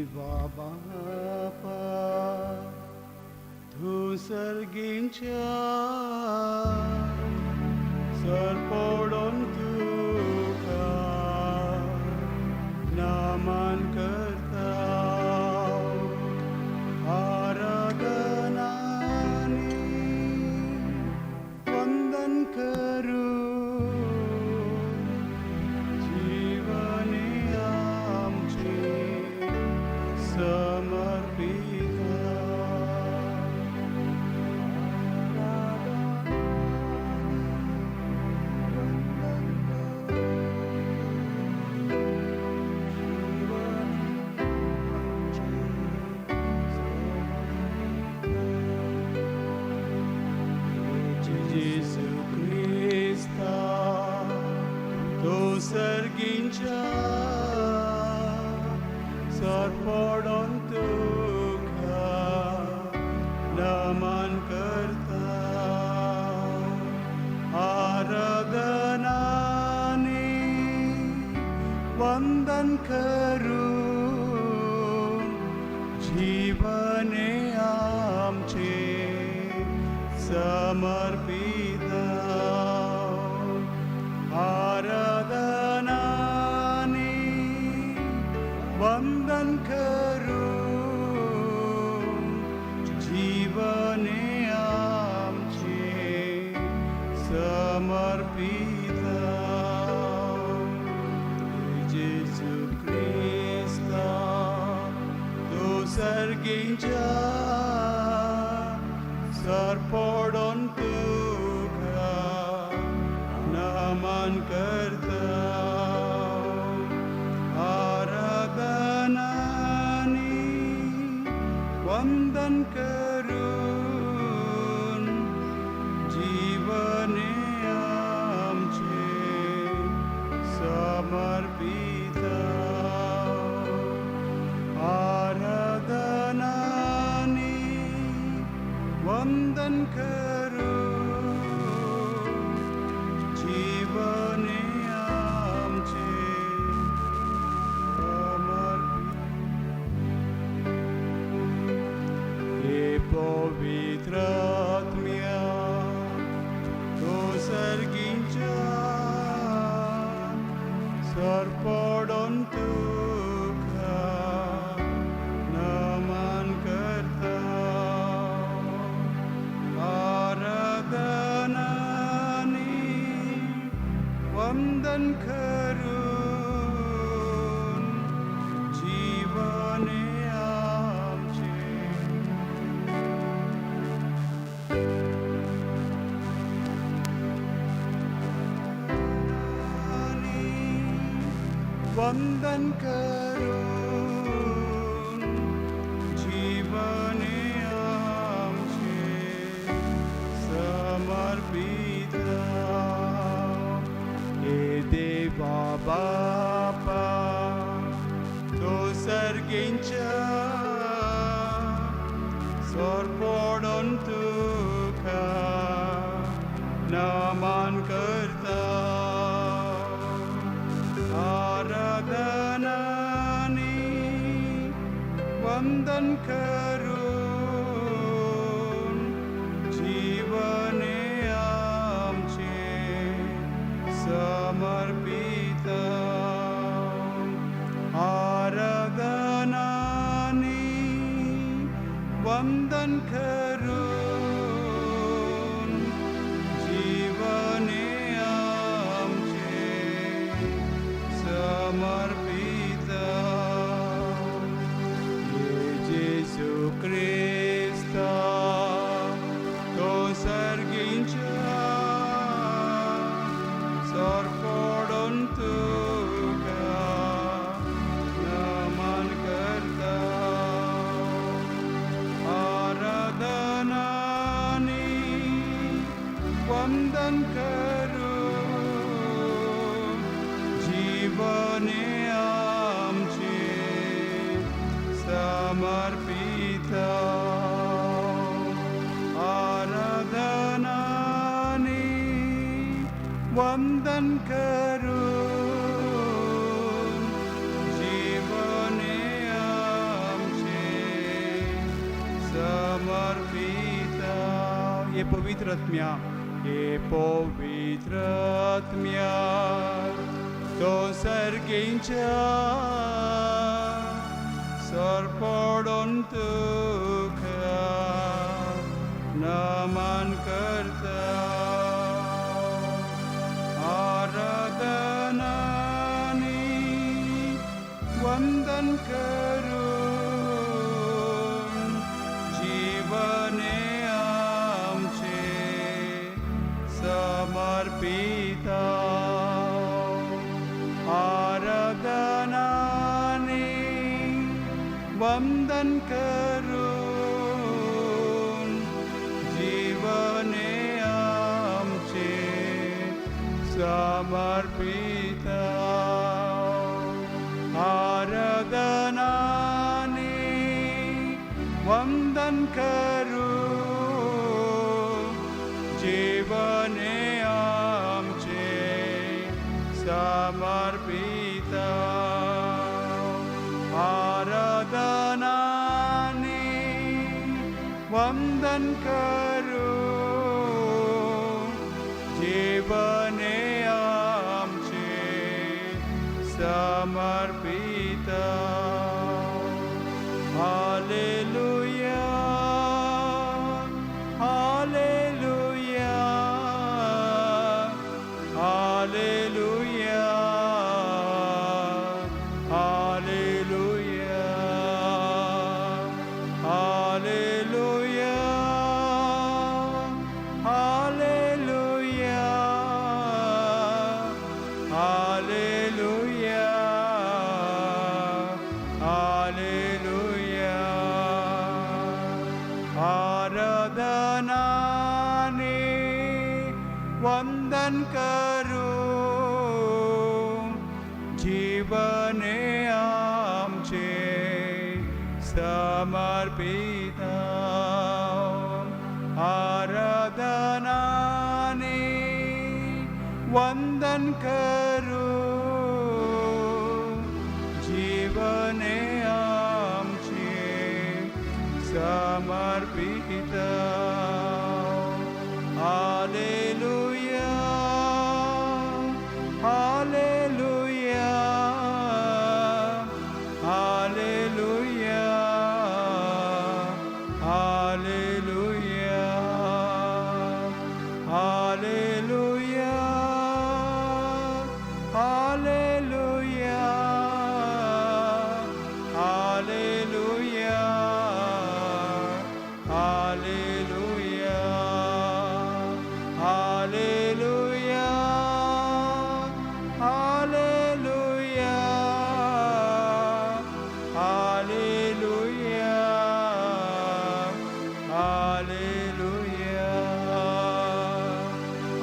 देवा बापा तूं सर्गींच्या सरपडोन तुका नमन करता आराधनानी वंदन करूं जीवने आमचे समर्पिता जेसू क्रिस्ता तो सर्गींच्या सरपडोन तुका नमन करता आराधनानी वंदन करून जीवने आमचे समर्पिता आराधनानी वंदन करून जीवने आमचे समर्पिता जेसू क्रिस्ता तो सर्गींच्या सरपडोन तुका नमन करता आराधनानी वंदन करून जीवने आमचे समर्पिता आराधनानी वंदन करून जीवने आमचे समर्पित हे पवित्र आत्म्या तो सर्गींच्या सरपडोन तुका नमन करता आराधनानी वंदन करून जीवने आमचे वंदन करून जीवने आमचे समर्पिता हे देवा बापा तो सर्गींच्या सरपडोन तुका नमन करता आराधनानी वंदन करून जीवने आमचे समर्पिता आराधनानी वंदन करून जीवने आमचे समर्पिता जेसू क्रिस्ता तो सर्गींच्या सरपडोन तुका नमन करता आराधनानी वंदन करून जीवने आमचे समर्पिता आराधनानी वंदन करून जीवने समर्पिता। हे पवित्र आत्म्या, हे पवित्र आत्म्या, तो सर्गींच्या सरपडून तुका नमन करता। आराधनानी वंदन करून जीवने आमचे समर्पिता। आराधनानी वंदन करून जीवने आमचे समर्पिता। आराधनानी वंदन करून जीवने आमचे समर्पिता। आराधनानी वंदन करून जीवने आमचे समर्पिता। Hallelujah, hallelujah, hallelujah, hallelujah, hallelujah, hallelujah, hallelujah, hallelujah. आराधनानी वंदन करून जीवने आमचे समर्पिता। आराधनानी वंदन करून जीवने आमचे समर्पिता। Hallelujah, hallelujah, hallelujah, hallelujah, hallelujah, hallelujah, hallelujah, hallelujah, hallelujah, hallelujah, hallelujah, hallelujah,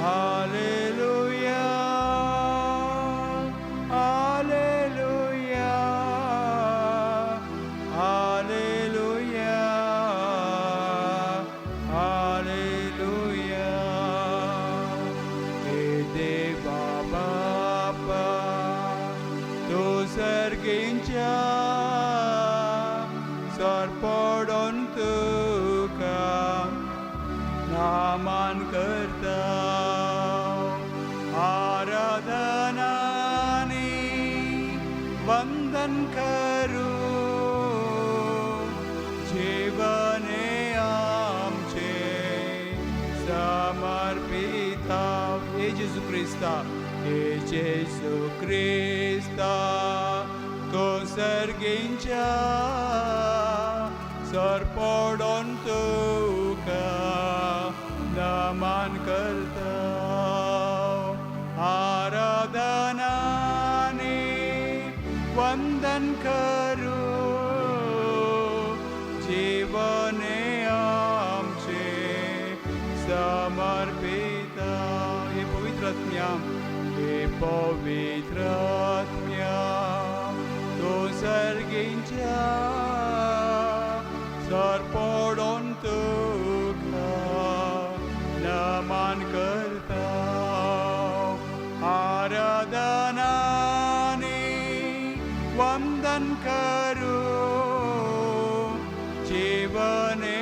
hallelujah, hallelujah, hallelujah, hallelujah. हे देवा बापा, तूं सर्गींच्या सरपडून तुका नमन करता। आराधनानी वंदन करून जीवने आमचे समर्पिता। हे जेजू क्रिस्ता, हे जेजू क्रिस्ता, तूं सर्गींच्या सरपडून तुका नमन करता। आराधनानी वंदन करून जीवने आमचे समर्पिता। हे पवित्र आत्म्या, हे पवित्र आत्म्या, तूं सर्गींच्या सरपडून तुका नमन करता। आराधनानी वंदन करून जीवने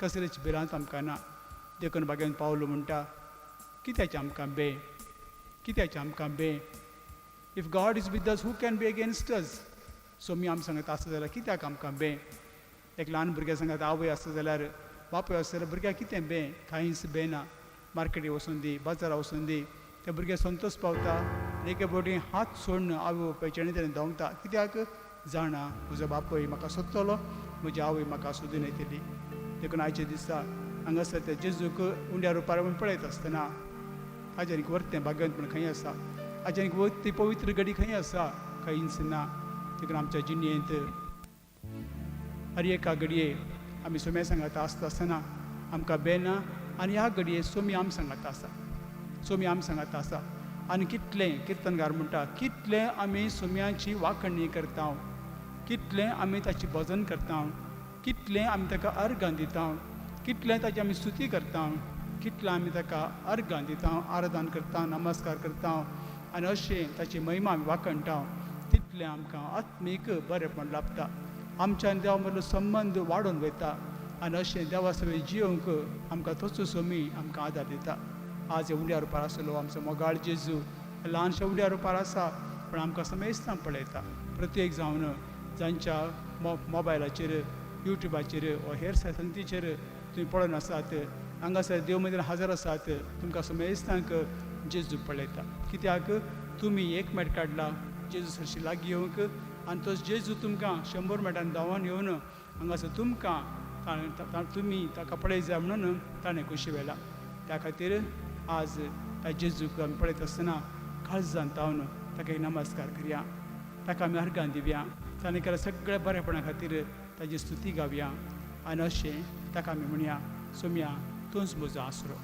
कसलेच भिरांत आमकां ना. देखून बागेन पावलो म्हणटा, कित्याचें आमकां बें, कित्याचें आमकां बें? If God is with us, who can be against us? Somi आम सांगता आसता जाल्यार कित्याक आमकां बें? एक ल्हान भुरग्या सांगता आवय आसता जाल्यार, बापूय आसता जाल्यार भुरग्याक कितें बें? कांयच बें ना. मार्केटी वचून दी, बाजारा वचून दी, त्या भुरग्याक संतोश पावता. एके फावटी हात सोडून आवय बापायचे आनी तेणें धांवता. कित्याक जाणा, म्हजो बापूय म्हाका सोदतलो, म्हजी आवय म्हाका सोदून येतली. देखून आयच्या दिसा हांगासर त्या जेजूक उंड्या रुपार आमी पळयत आसतना ताजें एक वर्तें भाग्यवंतपण खंय आसा, हाजें एक ती पवित्र घडी खंय आसा? खंयच ना. देखून आमच्या जिणेंत हर एका घडये आमी सोम्या सांगाता आसता आसतना आमकां बें ना. आनी ह्या घडये सोमी आम सांगाता आसा, सोमी आम सांगाता आसा. आनी कितलें किर्तनगार म्हणटा, कितलें आमी सोम्याची वाखणी करता, कितलें आमी ताची भजन करता, कितलें आमी ताका अर्गां दिता, कितलें ताची आमी स्तुती करता, कितलें आमी ताका अर्गां दिता, आराधन करता, नमस्कार करता आनी अशें ताची महिमा आमी वाखणटा, तितलें आमकां आत्मीक बरेंपण लाभता. आमच्या आनी देवा मदलो संबंद वाडोवन वयता आनी अशें देवा सवें जियोंक आमकां तोच सोमी आमकां आदार दिता. आज उंड्या रुपार आसलो आमचो मोगाळ जेजू ल्हानशा उंड्या रुपार आसा, पूण आमकां समेस्तां पळयता. प्रत्येक जावन जांच्या मोबायलाचेर, युट्यूबाचेर वा हेर संगतीचेर तुमी पळोवन आसात, हांगासर देव मंदिरान हाजर आसात, तुमकां समेस्तांक जेजू पळयता. कित्याक तुमी एक मेट काडला जेजू सरशी लागीं येवंक आनी तो जेजू तुमकां 100 मेटान धांवन येवन हांगासर तुमकां तुमी ताका पळय जाय म्हणून ताणें खुशी व्हेला. त्या खातीर आज त्या जेजूक आमी पळयत आसतना काळजान तावन ताका एक नमस्कार करया, ताका आमी अर्गां दिवया, ताणें केल्या सगळ्या बरेपणा खातीर ताजी स्तुती गावया आनी अशें ताका आमी म्हणया, सोम्या तूंच म्हजो आसरो,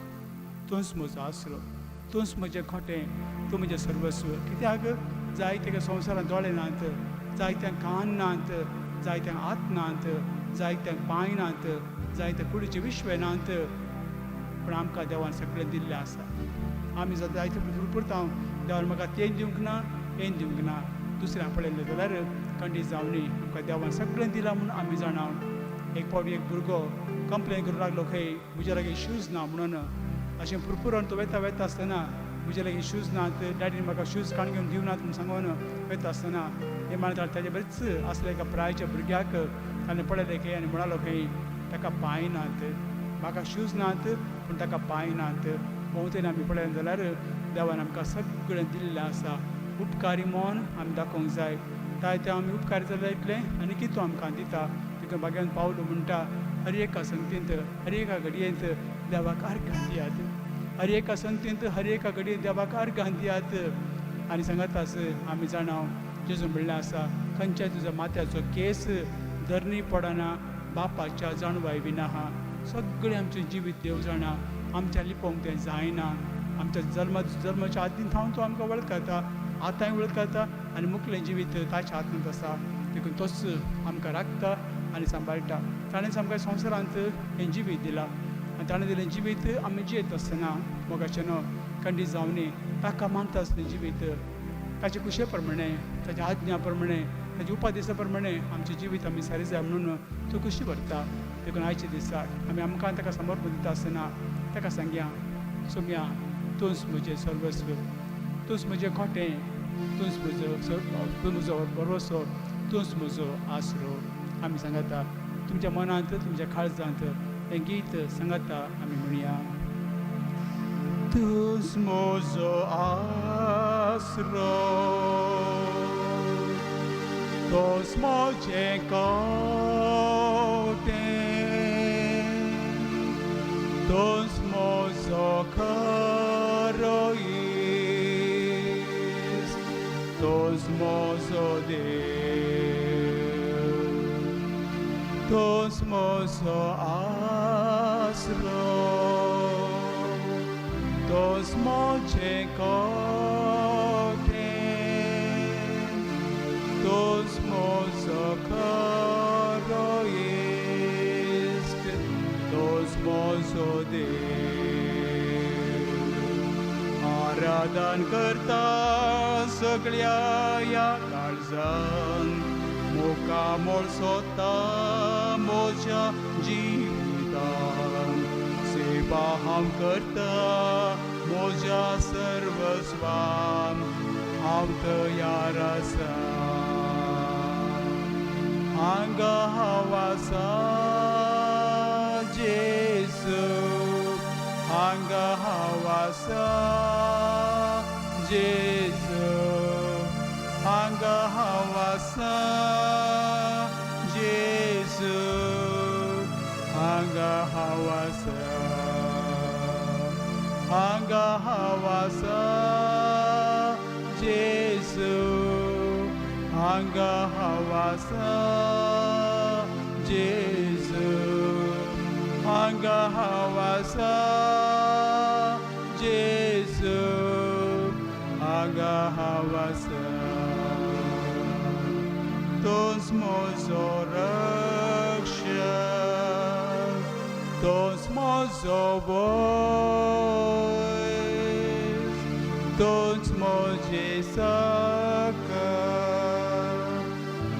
तूंच म्हजो आसरो, तूंच म्हजें खोटें, तूं म्हजें सर्वस्व. कित्याक जायते संवसारांत दोळे नात, जायत्यांक कान नात, जायत्यांक हात नात, जायत्यांक पांय नात, जायत्या कुडीचे विश्व नात, पूण आमकां देवान सगळें दिल्लें आसा. आमी जर जायते पुरपुरता, देवान म्हाका तें दिवंक ना, हें दिवंक ना, दुसऱ्यां पळयलें जाल्यार खंडीत जावनी आमकां देवान सगळें दिलां म्हूण आमी जाणा. एक फावटी एक भुरगो कंप्लेन करूंक लागलो खंय म्हज्या लागीं शूज ना म्हणून. अशें पुरपुरून तो वेता वेता आसतना म्हज्या लागीं शूज नात, डॅडीन म्हाका शूज काडून घेवन दिवनात म्हूण सांगून वेता आसतना हे मागीर ताजे बरेच आसले एका प्रायच्या भुरग्याक ताणें पळयलें खंय आनी म्हणालो खंय ताका पांय नात, म्हाका शूज नात पूण ताका पांय नात. भोंवतणी आमी पळयलें जाल्यार देवान आमकां सगळें दिल्लें आसा. उपकारी मन आमी दाखोवंक जाय. जायते आमी उपकारी जाल्यार इतलें आनी कितें तो आमकां दिता. देखून भाग्यान पावलो म्हणटा, हर एका संगतींत, हर एका घडयेंत देवाक अर्घां दियात, हर एका संगतींत, हर एका घडयेंत देवाक अर्घां दियात. आनी सांगाताच आमी जाणा जेजू म्हणलें आसा, खंयच्या तुज्या माथ्याचो केस धरणी पडना बापाच्या जाणवाय विना आहा. सगळें आमचें जिवीत देव जाणा, आमच्या लिपोवंक तें जायना. आमच्या जल्माच्या आदीं थावन तो आमकां वळखता, आतांय वळखता आनी मुखलें जिवीत ताच्या हातांत आसा. देखून तोच आमकां राखता आनी सांबाळटा. ताणेंच आमकां संवसारांत हें जिवीत दिलां आनी ताणें दिलें जिवीत आमी जियेत आसतना मोगाचें न्हू खंडीत जावनी ताका मानता आसलें जिवीत ताचे कुशे प्रमाणे, ताच्या आज्ञा प्रमाणे, ताच्या उपादेसा प्रमाणे आमचें जिवीत आमी सारी जाय म्हणून तो खुशी भरता. देखून आयच्या दिसा आमी आमकां ताका समर्पण दिता आसतना ताका सांगया, सोम्या तूंच म्हजें सर्वस्व, तूंच म्हजें खोटें, तूंच म्हजो, तूं म्हजो भरवसो, तूंच म्हजो आसरो. आमी सांगता तुमच्या मनांत, तुमच्या काळजांत हें गीत सांगता आमी म्हणया, तूंच म्हजो आसरो, तूंच म्हजें कोटें, तूंच म्हजो खरो इश्ट, तूंच म्हजो देव, तूंच म्हजो आसरो, तूंच म्हजें कोटें, तूंच म्हजो खरो इश्ट, तूंच म्हजो देव. आराधन करता सगळ्या ह्या काळजान, मुखामळ सोदता म्हज्या जिवितान. जिवितान सेवा हांव करता म्हज्या सर्वस्वान हांव तयार आसा हांगा हांव आसा जेजू हांगा हांव आसा जेजू हांगा हांव आसा जेजू हांगा हांव आसा हांगा हांव आसा जेजू हांगा हांव आसा जेजू हांगा हांव आसा जेजू हांगा हांव आसा तूंच म्हजो रक्षक तूंच म्हजो वैज तूंच म्हजी ताकत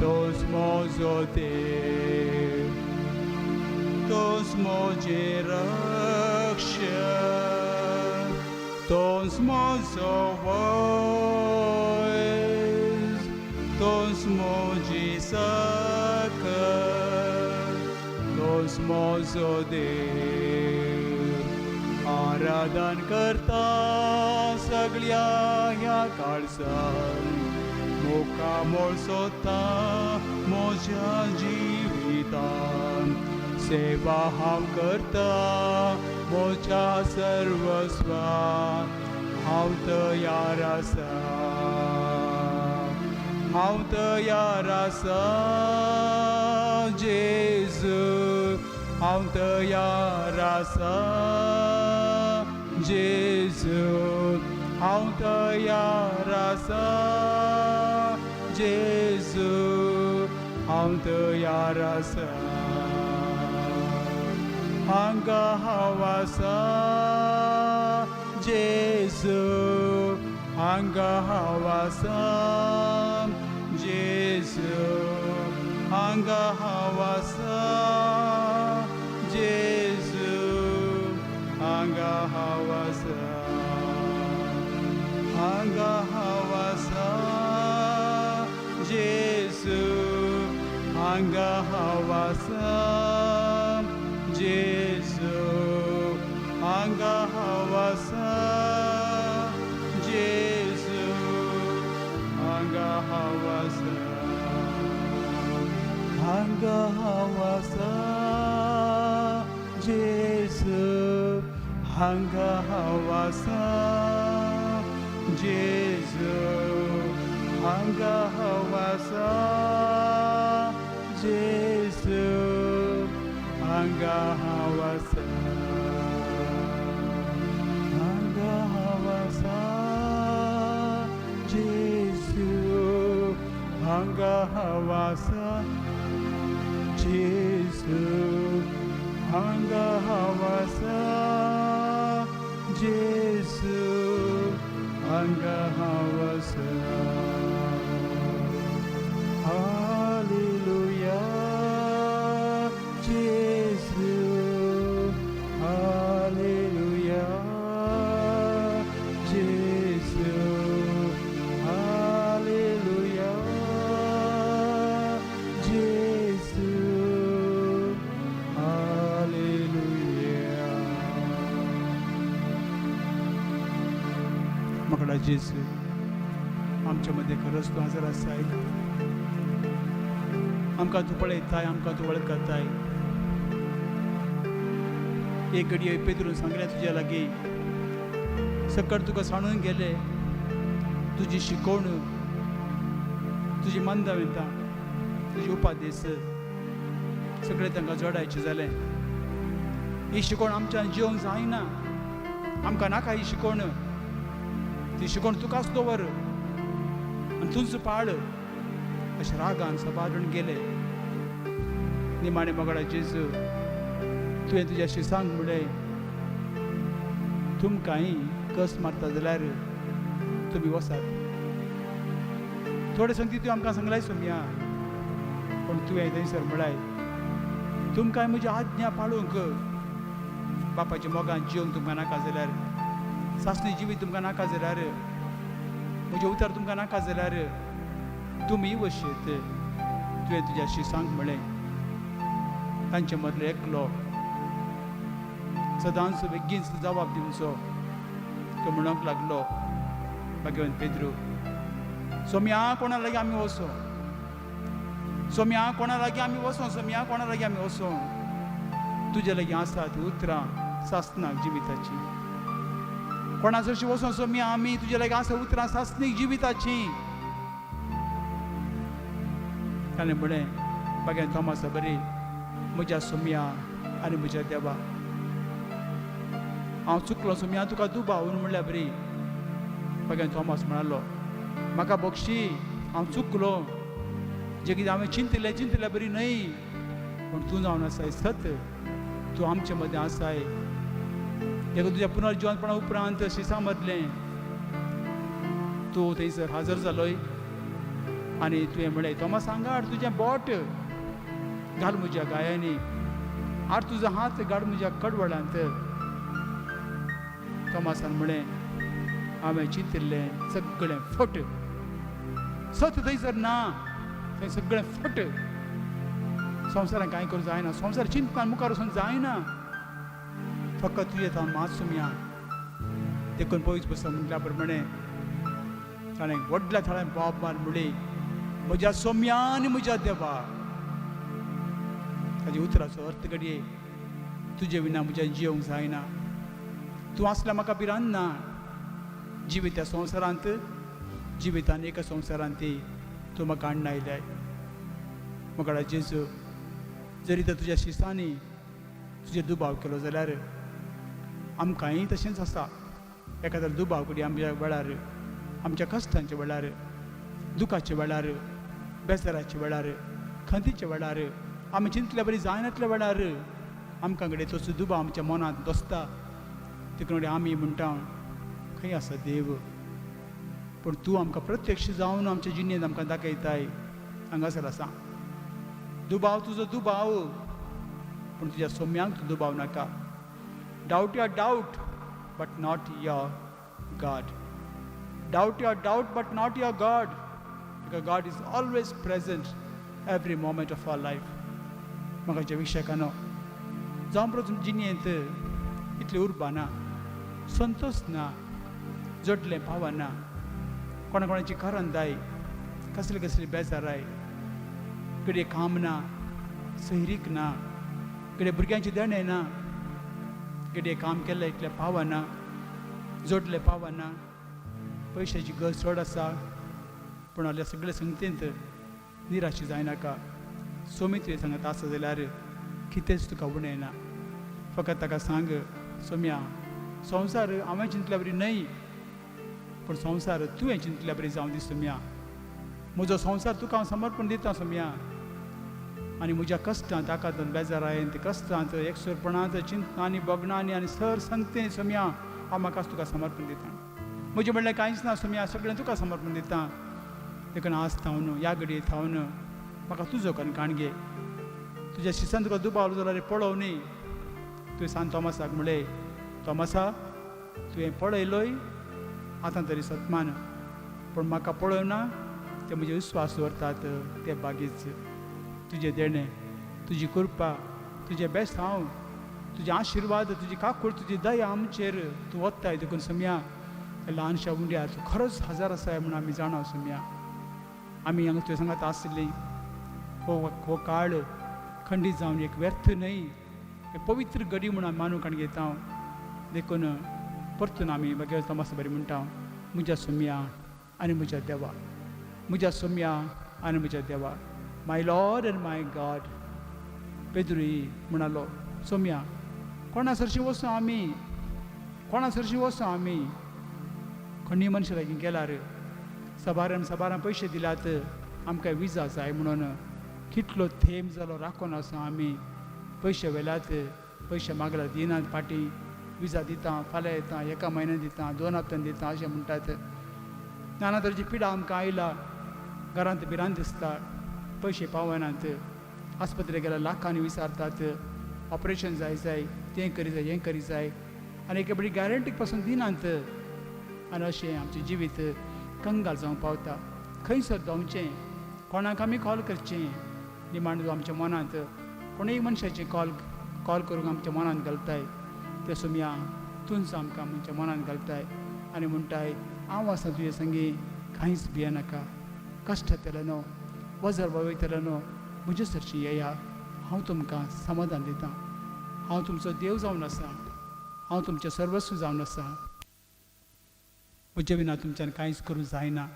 तूंच म्हजो देव तूंच म्हजें रक्षक तूंच म्हजो वैज तूंच म्हजी ताकत तूंच म्हजो देव आराधन करता सगळ्या ह्या काळजान मुखामळ सोदता म्हज्या जिवितान सेवा हांव करता म्हज्या सर्वस्वान हांव तयार आसा हांव तयार आसा जेजू हांव तयार आसा जेजू हांव तयार आसा जेजू हांव तयार आसा हांगा हांव आसा जेजू हांगा हांव आसा जेजू हांगा हांव आसा जेजू हांगा हांव आसा हांगा हांव आसा जेजू हांगा हांव आसा जेजू हांगा हांव आसा जेजू हांगा हांव आसा हांगा हांव आसा जेजू हांगा हांव आसा जेजू हांगा हांव आसा जेजू हांगा हांव आसा हांगा हांव आसा जेजू हांगा हांव आसा जेजू हांगा हांव आसा जेजू हांगा हांव आसा हालेलुया जेजू हालेलुया जेजू हालेलुया जेजू हालेलुया. मोगाळ जेजू, आमच्या मध्ये खरंच तूं हजर आसाय. आमकां तूं पळयताय, आमकां तूं वळखताय. एक घडये पेद्रून सांगलें तुज्या लागीं, सकट तुका सांडून गेले, तुजी शिकवण, तुजी मंदाविंता, तुजी उपादेस सगळें तांकां जोडायचें जालें. ही शिकवण आमच्यान जिवंक जायना, आमकां नाका ही शिकवण. ती शिकवण तुकाच दवर आनी तूंच पाळ अशें रागान सबाडून गेले. निमाणे मोगाळा जेजू, तुवें तुज्या शिसांक म्हणलें, तुमकांय कस मारता जाल्यार तुमी वसात. थोडे संगती तुवें आमकां सांगलाय सोमया, पूण तुवें थंयसर म्हळाय, तुमकांय म्हजी आज्ञा पाळूंक बापाच्या मोगान जिवंक तुमकां नाका जाल्यार, सासणी जिवीत तुमकां नाका जाल्यार, म्हजें उतर तुमकां नाका जाल्यार तुमी वशेत. तुवें तुज्या शिसांक म्हळें. तांचे मदलो एकलो सदांच बेगीनच जबाब दिवचो तो म्हणूंक लागलो, भाग्यवंत पेद्रू, सोम्या कोणा लागीं आमी वचो, सोम्या कोणा लागीं आमी वचो, सोम्या कोणा लागीं आमी वचो, तुजे लागीं आसा ती उतरां सासणाक जिविताची. कोणा सरशी वचो सोम्या आमी, तुजे लागीं आसा उतरां सासणीक जिविताची. ताणें म्हळें, भाग्यान थॉमासा बरी, म्हज्या सोम्या आनी म्हज्या देवा, हांव चुकलो सोम्या तुका दुबाव म्हणल्यार बरी. भाग्यान थॉमास म्हणालो, म्हाका बक्षी, हांव चुकलो, जें कितें हांवें चिंतलें चिंतलें बरी न्हय, पूण तूं जावन आसाय सत, तूं आमचे मदें आसाय. देखून तुज्या पुनर्जिवनपणा उपरांत शिसा मदलें तूं थंयसर हाजर जालोय आनी तुवें म्हळें, थॉमास हांगा हाड तुजें बोट घाल म्हज्या गायांनी, हाड तुजो हात घाल म्हज्या कडवळांत. थॉमासान म्हळें, हांवें चिंतिल्लें सगळें फट, सत थंयसर ना, थंय सगळें फट. संवसारान कांय करूं जायना, संवसार चिंतपान मुखार वचून जायना, फकत तुजें हांव मात सुमया. देखून पयस बसता म्हटल्या प्रमाणे ताणें व्हडल्या थळ्यान बाब मार म्हणली, म्हज्या सोम्या आनी म्हज्या देवा. ताज्या उतराचो अर्थ घडये तुजे विना म्हज्या जियोंक जायना, तूं आसल्यार म्हाका भिरांत ना. जिवीत ह्या संवसारांत, जिवितान एका संवसारांत ती तूं म्हाका हाडून आयल्याय. म्हाका जेजू, जरी तर तुज्या शिसांनी तुजेर दुबाव केलो जाल्यार आमकांय तशेंच आसा. एखादो दुबाव घडये आमच्या वेळार, आमच्या कश्टांच्या वेळार, दुखाच्या वेळार, बेजाराच्या वेळार, खंतीच्या वेळार, आमी चिंतल्या बरी जायनातल्या वेळार आमकां घडये तसो दुबाव आमच्या मनांत बसता. देखून घडये आमी म्हणटा, खंय आसा देव? पूण तूं आमकां प्रत्यक्ष जावन आमच्या जिणेंत आमकां दाखयताय, हांगासर आसा. दुबाव तुजो दुबाव, पूण तुज्या सोम्यांक तूं दुबाव नाका. Doubt your doubt but not your God. Doubt your doubt but not your God, because God is always present every moment of our life. म्हाका विशयकानो, जावं बरो तुमच्या जिणेंत इतली उर्बा ना, संतोश ना, जोडलें पावना, कोणा कोणाची करंदाय, कसली कसली बेजाराय, घडये काम ना, सैरीक ना, घडये भुरग्यांची देणें ना, घडये काम केल्लें इतलें पावना, जोडलें पावना, पयशाची गरज चड आसा. पूण जाल्यार सगळे संगतींत निराशी जायनाका. सोमी तुवें सांगत आसा जाल्यार कितेंच तुका उणें ना. फकत ताका सांग, सोम्या, संवसार हांवें चिंतल्या बरी न्हय, पूण संवसार तुवें चिंतल्या बरी जावं दी. सोम्या, म्हजो संवसार तुका हांव समर्पण दिता सोम्या. आनी म्हज्या कश्टांत, आकांतांत, बेजारायेंत, कश्टांत, एकसुरपणांत, चिंतनांनी, भोगणांनी आनी सर संगते सोम्या, हांव म्हाकाच तुका समर्पण दिता. म्हजें म्हणल्यार कांयच ना सोम्या, सगळें तुका समर्पण दिता. देखून आज थावन, ह्या घडये थावन म्हाका तुजो कणकाण घे. तुज्या शिसान तुका दुबावलो जाल्यार पळोव न्ही. तुवें सांत थॉमसाक म्हळें, थॉमसा, तुवें पळयलोय, आतां तरी सतमान, पूण म्हाका पळोवना ते म्हजे विस्वास दवरतात ते बागीच. तुजें देणें, तुजी कृपा, तुजें बेसांव, तुजे आशिर्वाद, तुजी काकूळ, तुजी दया आमचेर तूं वत्ताय. देखून सोम्या, ल्हानशा उंड्यार तूं खरोच हजार आसाय म्हूण आमी जाणा. सोम्या, आमी हांगा तुवें सांगात आसली हो हो काळ खंडीत जावन एक व्यर्थ न्हय, एक पवित्र घडी म्हूण आमी मानूंक आनी घेता. देखून परतून आमी मागीर तमास बरी म्हणटा, म्हज्या सोम्या आनी म्हज्या देवा, म्हज्या सोम्या आनी म्हज्या देवा, my Lord and my God. पेद्रूय म्हणालो, सोम्या, कोणा सरशी वचूं आमी, कोणा सरशी वचूं आमी? खंडी मनशां लागीं गेल्यार सबारान सबारान पयशे दिल्यात, आमकां विजा जाय म्हणून. कितलो थेंब जालो राखून आसा आमी. पयशे व्हेल्यात, पयशे मागल्यार दिनात फाटीं. विजा दिता, फाल्यां येता, एका म्हयन्यान दिता, 2 हप्त्यान दिता अशें म्हणटात. नाना तरेची पिडा आमकां आयला. घरांत भिरांत दिसता, पयशे पावनात, आस्पत्रेक गेल्यार लाखांनी विचारतात. ऑपरेशन जाय जाय, तें करी जाय, हें करी जाय, आनी एके बरी गॅरंटी पासून दिनात. आनी अशें आमचें जिवीत कंगाल जावंक पावता. खंयसर धांवचें, कोणाक आमी कॉल करचें, निमाणें आमच्या मनांत कोणूय मनशाचें कॉल कॉल करूंक आमच्या मनांत घालताय. ते सोमया तूंच आमकां आमच्या मनांत घालताय आनी म्हणटाय, हांव आसा तुजे संगी, कांयच भियेनाका. कश्ट येतले न्हू, वजर वयतले न्हू, म्हजे सरशी येया, हांव तुमकां समाधान दितां. हांव तुमचो देव जावन आसा, हांव तुमचें सर्वस्व जावन आसा. म्हजे विना तुमच्यान कांयच करूंक जायना,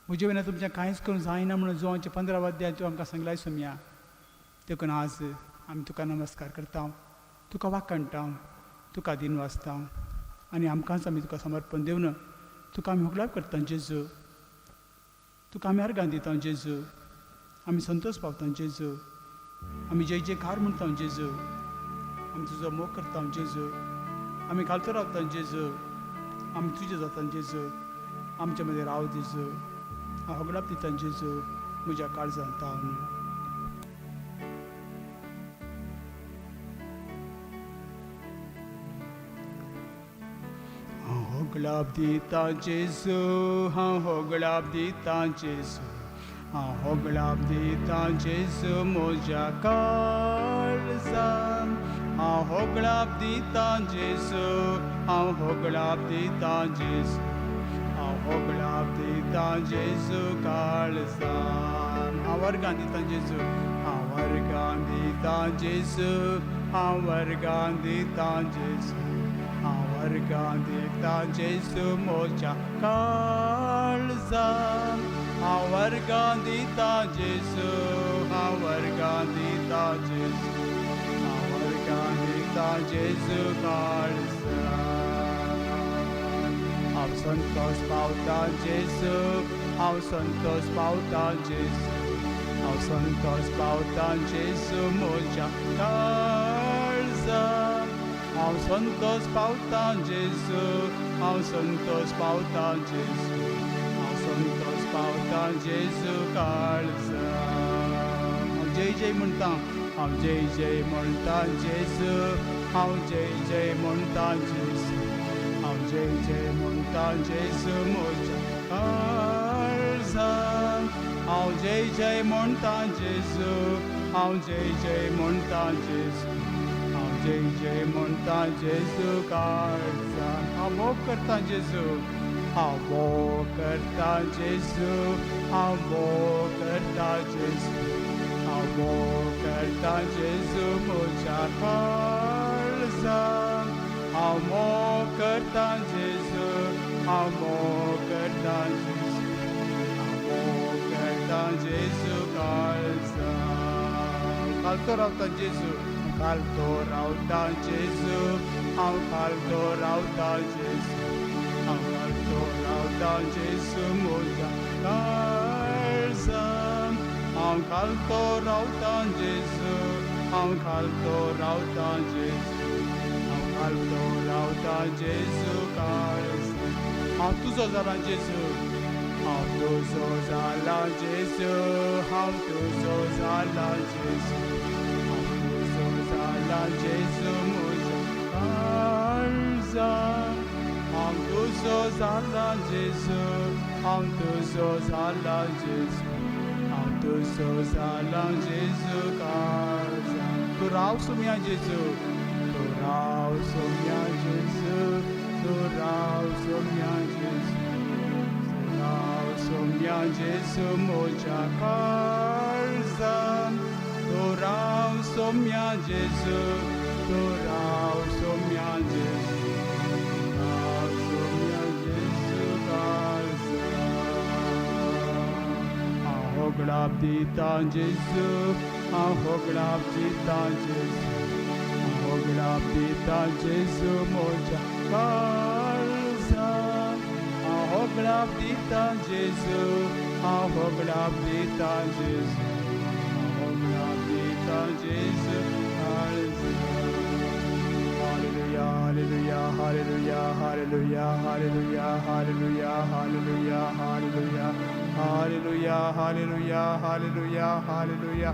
म्हजे विना तुमच्यान कांयच करूंक जायना म्हणून जुवांचे 15 अध्याय तूं आमकां सांगलाय सोमया. देखून आज आमी तुका नमस्कार करता, तुका वाखणटा, तुका दिन वाचता आनी आमकांच आमी तुका समर्पण दिवन तुका आमी होगडाप करता जेजू. तुका आमी अर्गां दिता जेजू, आमी संतोश पावता जेजू, आमी जय जयकार म्हणटा जेजू, आमी तुजो मोग करता जेजू, आमी घालतो रावता जेजू, आमी तुजे जाता जेजू, आमचे मदीं राव जेजू. हांव होगडाप दिता जेजू म्हज्या काळजांत तावन. हांव होगडाप दिता जेजू, हांव होगडाप दिता जेजू, हांव होगडाप दिता जेजू म्हज्या काळजान. हांव होगडाप दिता जेजू, हांव होगडाप दिता जेजू, हांव होगडाप दिता जेजू काळजान. हांव वर्गां दिता जेजू, हांव वर्गां दिता जेजू, हांव वर्गां दिता जेजू, हांव वर्गां दिता जेजू म्हज्या काळजान. हांव वर्गां दिता जेजू, हांव वर्गां दिता जेजू, हांव वर्गां दिता जेजू काळजान. हांव संतोश पावता जेजू, हांव संतोश पावता जेजू, हांव संतोश पावता जेजू म्हज्या काळजान. हांव संतोश पावता जेजू, हांव संतोश पावता जेजू, हांव संतोश पावता जेजू काळजान. हांव जय जय म्हणटा, हांव जय जय म्हणटा जेजू, हांव जय जय म्हणटा जेजू, हांव जय जय म्हणटा जेजू म्हज्या काळजान. हांव जय जय म्हणटा जेजू, हांव जय जय म्हणटा जेजू, हांव जय जय म्हणटा जेजू काळजान. हांव मोग करता जेजू, हांव मोग करता जेजू, हांव मोग करता जेजू, हांव मोग करता जेजू म्हज्या काळजान. हांव मोग करता जेजू, हांव मोग करता जेजू, हांव मोग करता जेजू काळजान. घालतो रावता जेजू, घालतो रावता जेजू, हांव घालतो रावता जेजू, हांव घालतो रावता जेजू म्हज्या काळजान. हांव घालतो रावता जेजू, हांव घालतो रावता जेजू, हांव घालतो रावता जेजू काळजान. हांव तुजो जाला जेजू, हांव तुजो जाला जेजू, हांव तुजो जाला जेजू, हांव तुजो जाला जेजू म्हज्या काळजान. हांव तुजो जाला जेजू, हांव तुजो जाला जेजू, हांव तुजो जाला जेजू काळजान. तूं राव सोम्या जेजू, तूं राव सोम्या जेजू, तूं राव सोम्या जेजू, तूं राव सोम्या जेजू म्हज्या काळजान. तूं राव सोम्या जेजू, तूं राव सोम्या जेजू, राव सोम्या जेजू काळजान. हांव होगडाप दिता जेजू, हांव होगडाप दिता जेजू, हांव होगडाप दिता जेजू म्हज्या काळजान. हांव होगडाप दिता जेजू, हांव होगडाप दिता जेजू, हांव होगडाप दिता जेजू काळजान. Hallelujah, hallelujah, hallelujah, hallelujah, hallelujah, hallelujah, hallelujah, hallelujah, hallelujah, hallelujah, hallelujah, hallelujah,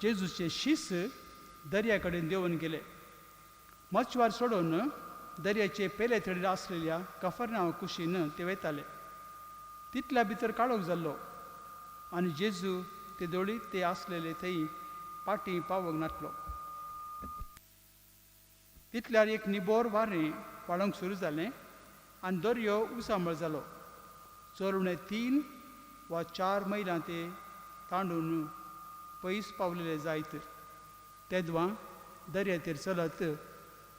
जेजूचे शीस दर्या कडेन देंवन गेले. मचवार सोडून दर्याचे पेले तडीर आसलेल्या कफरनांव कुशीन ते वेताले. तितल्या भितर काळोख जाल्लो आनी जेजू ते दोळी ते आसलेले थंय पाटी पावोंक नासलो. तितल्यार एक निबोर वारें वाडोवंक सुरू जालें आनी दर्यो उसांबळ जालो. चोरणे 3 वा 4 मैलां ते तांडून पयस पावलेले जायत. तेदवां दर्यातेर चलत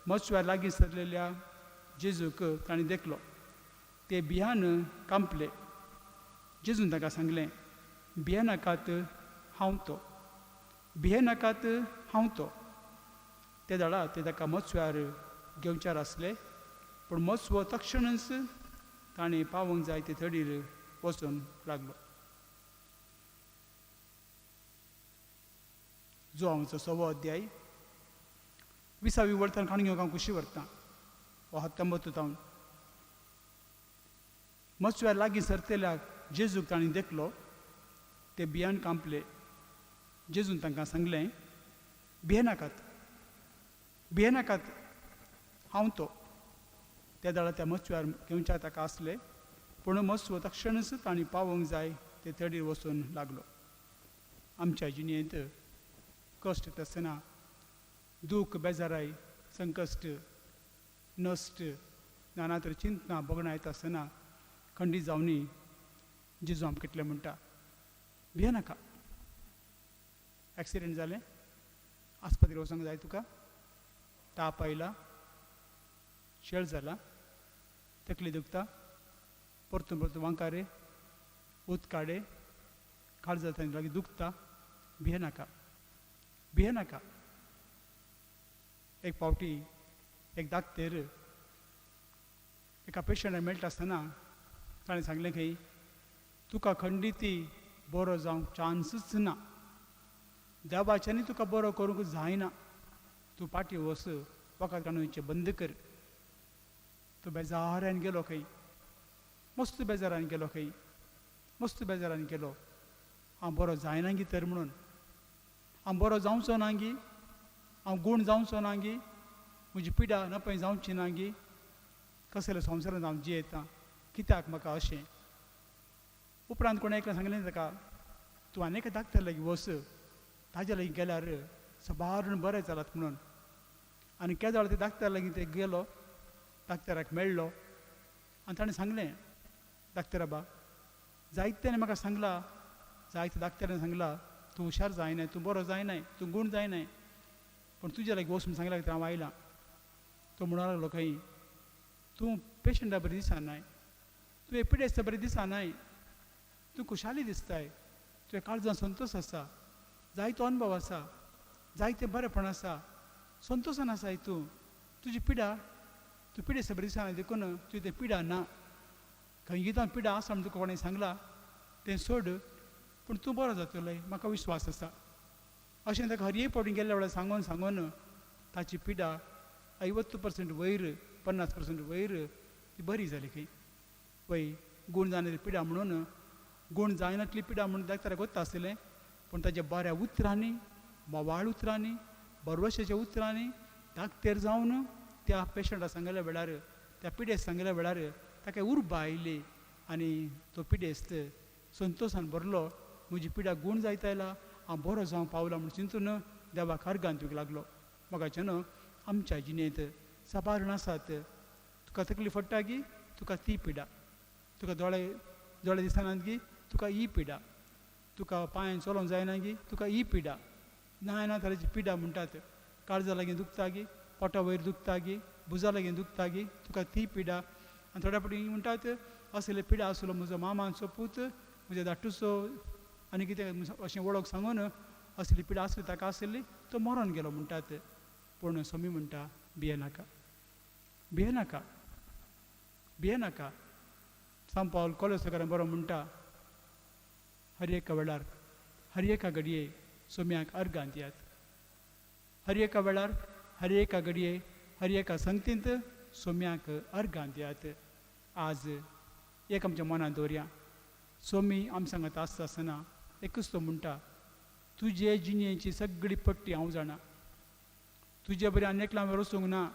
मचव्या लागीं सरलेल्या जेजूक तांणी देखलो. ते भियान कांपले. जेजून ताका सांगलें, भियेनाकात, हांव तो, भियेनाकात, हांव तो. ते दाडा ते ताका मचव्यार घेवच्यार आसले, पूण मचवो तक्षणच ताणें पावोंक जाय ते थडीर वचूंक लागलो. जुवांवचो 6वो अध्याय 20वी वळतान काणून घेवंक हांव खुशी व्हरतां वा हत्तंबत्तू तावन. मचव्यार लागीं सरतेल्या जेजूक तांणी देखलो. ते भियान कांपले. जेजून तांकां सांगलें, भियेनाकात, भियेनाकात, हांव तो. त्या दाडा त्या मचव्यार घेवच्या ताका आसले, पूण मचवो तक्षणच तांणी पावोंक जाय ते तडीर वचून लागलो. आमच्या जिणेंत कश्ट येता आसतना दूख, बेजाराय, संकश्ट, नश्ट, नाना तर चिंतना भोगणां येता आसतना खंडीत जावनी जेजू आमकां कितलें म्हणटा, भियेनाका. एक्सिडेंट जालें, आस्पत्रेर वचोंक जाय तुका, ताप आयला, शेळ जाला, तकली दुखता, परतून परतून वांकारे, उद काडे, काळजांत लागीं दुखता, भियेनाका, भियेनाका. एक फावटी एक दाक्तेर एका पेशंटाक मेळटा आसतना ताणें सांगलें खंय, तुका खंडिती बरो जावंक चान्सूच ना, देवाच्यानी तुका बरो करूंक जायना, तूं पाटी वच, वखद काडून बंद कर. तूं बेजारान गेलो खंय, मस्त बेजारान गेलो खंय, मस्त बेजारान गेलो, हांव बरो जायना गी तर म्हणून, हांव बरो जावचो ना गी, हांव गूण जावचो ना गी, म्हजी पिडा नपय जावची ना गी, कसले संवसारांत हांव जियेतां, कित्याक म्हाका अशें. उपरांत कोणें एकलें सांगलें ताका, तूं आनी एका दाक्तर लागीं वच, ताज्या लागीं गेल्यार सबारण बरें जालात म्हणून. आनी केदोळ ते दाक्तर लागीं ते गेलो, दाक्तराक मेळ्ळो आनी ताणें सांगलें, दाक्तरा बा, जायत्यानी म्हाका सांगलां, जायत्या दाक्तरान सांगलां, तूं हुशार जायनाय, तूं बरो जायनाय, तूं गूण जायनाय, पूण तुज्या लागीं वच म्हूण सांगलां खातीर हांव आयलां. तो म्हणूंक लागलो खंय, तूं पेशंटा बरी दिसनाय, तूं हे पिडेस्त बरी दिसनाय, तूं खुशाली दिसताय, तुज्या काळजांत संतोश आसा, जायतो अनुभव आसा, जायतें बरेंपण आसा, संतोशान आसाय तूं, तुजी पिडा, तूं पिडेस्त बरी दिसनाय देखून तुजी तें पिडा ना, खंय गितां पिडा आसा म्हूण तुका कोणें सांगलां तें सोड, पूण तूं बरो जातलोय, म्हाका विश्वास आसा. अशें ताका हर एक फावटी गेल्ल्या वेळार सांगून सांगून ताची पिडा 50% वयर, 50% वयर ती बरी जाली खंय. वय गूण जायना पिडा म्हणून, गूण जायनातली पिडा म्हणून दाक्तराक वता आसलें, पूण ताच्या बऱ्या उतरांनी, म्होवाळ उतरांनी, भरवशाच्या उतरांनी दाक्तेर जावन त्या पेशंटा सांगल्या वेळार, त्या पिडेस्त सांगल्या वेळार ताका उर्बा आयली आनी तो पिडेस्त संतोशान भरलो, म्हजी पिडा गूण जायत आयला, हांव बरो जावंक पावला म्हूण चिंतून देवाक अर्गान दिवंक लागलो. मोगाचें न्हू, आमच्या जिणेंत साबार आसात, तुका तकली फोडटा गी तुका ती पिडा, तुका दोळे दोळे दिसनात गी तुका ही पिडा, तुका पांयान चलोवंक जायना गी तुका ही पिडा, ना ना तरेची पिडा म्हणटात, काळजा लागीं दुखता गी, पोटा वयर दुखता गी, भुजा लागीं दुखता गी तुका ती पिडा. आनी थोड्या फावटी म्हणटात असले पिडा आसलो म्हजो मामाचो पूत, म्हज्या धाटूचो आनी कितें अशें वळख सांगून असली पिडा आसली ताका आसली, तो मरोन गेलो म्हणटात. पूण स्वामी म्हणटा, भियेनाका, भियेनाका, भियेनाका. सांव पावल कोलेसकारान बरो म्हणटा, हर एका वेळार, हर एका घडये सोम्याक अर्गां दियात, हर एका वेळार, हर एका घडये, हर एका संगतींत सोम्याक अर्गां दियात. आज एक आमच्या मनांत दवरया, सोमी आम सांगत आसता आसतना एकूच तो म्हणटा, तुजे जिणेची सगळी पट्टी हांव जाणा, तुजे बरी आनी एकल्या हांवें वचूंक ना,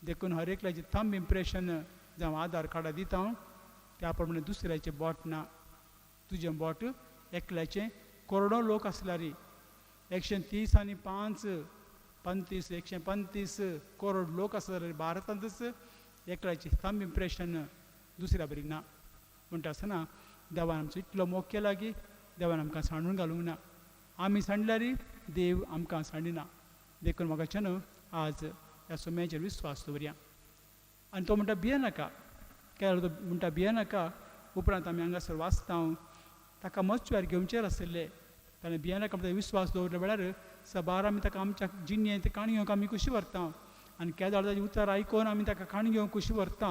देखून हर एकल्याचें थंब इम्प्रेशन जावं आधार कार्डां दिता हांव त्या प्रमाणे दुसऱ्याचें बोट ना. तुजें बोट एकल्याचें करोडो लोक आसल्यार 130 आनी 5 35 135 करोड लोक आसा जाल्यार भारतांतच एकल्याचें थंब इम्प्रेशन दुसऱ्या बरी ना. म्हणटा आसतना देवान आमचो इतलो मोग केला की देवान आमकां सांडून घालूंक ना. आमी सांडल्यार देव आमकां सांडिना. देखून म्हाका न्हू आज ह्या सोम्याचेर विस्वास दवरया. आनी तो म्हणटा भियेनाका. केन्ना तो म्हणटा भियेनाका उपरांत आमी हांगासर वाचता ताका मचव्यार घेवचेर आशिल्ले. ताणें भियेनाका म्हणटा विस्वास दवरले वेळार सबार आमी ताका आमच्या जिणेंत काणी घेवंक आमी कशी व्हरता आनी केदाळ ताजें उतर आयकून आमी ताका काणी घेवंक कशी व्हरता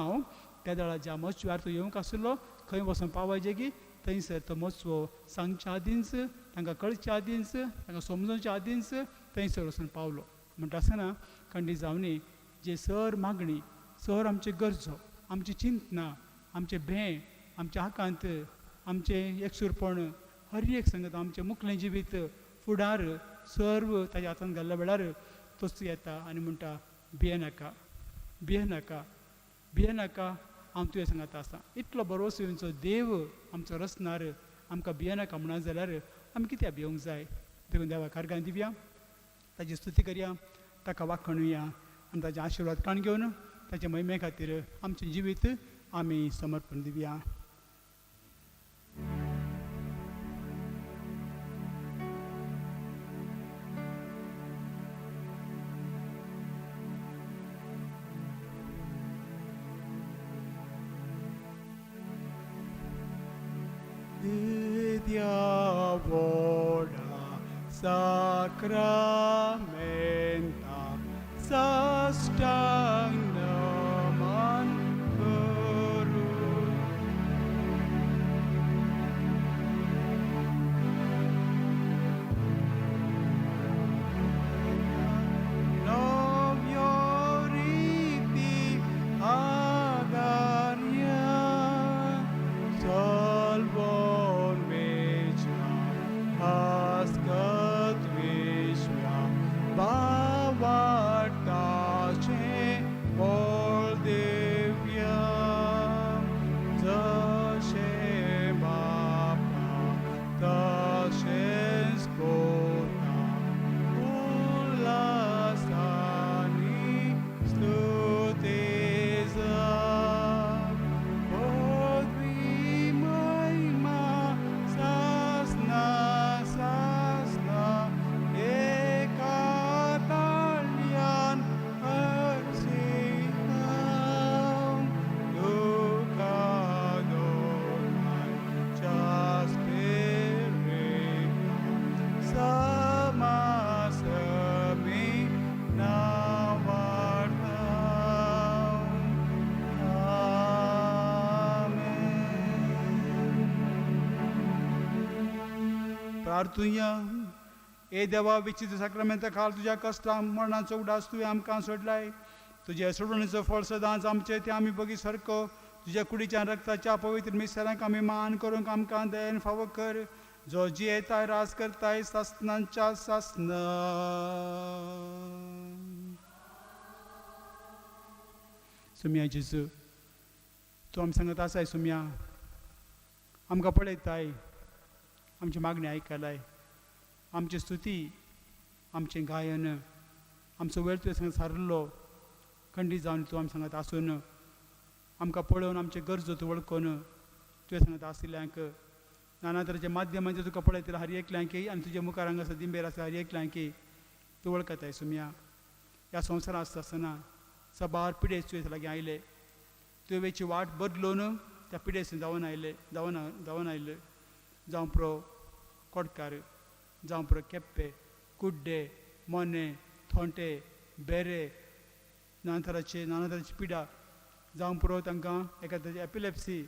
त्या वेळार ज्या मचव्यार तो येवंक आशिल्लो खंय वचोन पावयजे की थंयसर तो मचवो सांगच्या आदींच तांकां कळच्या आदींच तांकां समजोवच्या आदींच थंयसर वचून पावलो. म्हणटा आसतना खंडीत जावनी जे सर मागणी सर आमचे गरजो आमची चिंतना आमचें भें आमच्या आकांत आमचें एकसूरपण हर एक संगत आमचें मुखलें जिवीत फुडार सर्व ताज्या हातान घाल्ल्या वेळार तोच येता आनी म्हणटा भियेनाका भियेनाका भियेनाका हांव तुज्या सांगाता आसा. इतलो बरोसो येवचो देव आमचो रचणार आमकां भियेनाका म्हणा जाल्यार आमी कित्याक भियोंक जाय. देखून देवाक कारगां दिवया, ताजी स्तुती करया, ताका वाखणुया आनी ताजे आशिर्वाद काण घेवन ताच्या महिमे खातीर आमचें जिवीत आमी समर्पण दिवया. Diavola sacramenta sastang naman kuru. Novioriti agarya salvon meja askat vishya bavartache bol divya zashe bapa tashes kota ulasani stuteza podvi maima sasna sasna ekatalyan arsitam dukadonai chaspirita samasami navartam. Amen. प्रार्थुया. ए देवा विचित्र साक्रामेंता खाल तुज्या कश्टां मरणाचो उडास तुवें आमकां सोडलाय. तुज्या सोडवणीचो फळ सदांच आमचे ते आमी बगी सारको तुज्या कुडीच्या रक्ताच्या पवित्र मिसरांक आमी मान करूंक आमकां दयेन फावो कर, जो जियेताय राज करताय सासनांच्या सासना. सुम्या जेजू तूं आमी सांगत आसाय सुम्या आमकां पळयताय, आमची मागणी आयकलाय, आमची स्तुती आमचें गायन आमचो वेळ तुवें सांगत सारलो खंडीत जावन तूं आमी सांगत आसून आमकां पळोवन आमच्यो गरजो तूं वळखून तुवें सांगत आशिल्ल्यांक नाना तरेच्या माध्यमांचेर तुका पळयतले हर एकल्यांक आनी तुज्या मुखार हांगासर दिंबेर आसा हर एकल्यांक तूं वळखताय सुम्या. ह्या संवसारांत आसता आसतना सबार पिडेस्त तुवें लागीं आयले, तुवें वेची वाट बदलून त्या पिडेस्त जावन आयले जावन जावन आयले, जावं प्रो कोटकार जावं प्रो केप्पे कुड्डे मोने थोंटे बेरे नाना तराचे नाना तराची पिडा जावं पुरो तांकां एखाद्याची एपिलेप्सी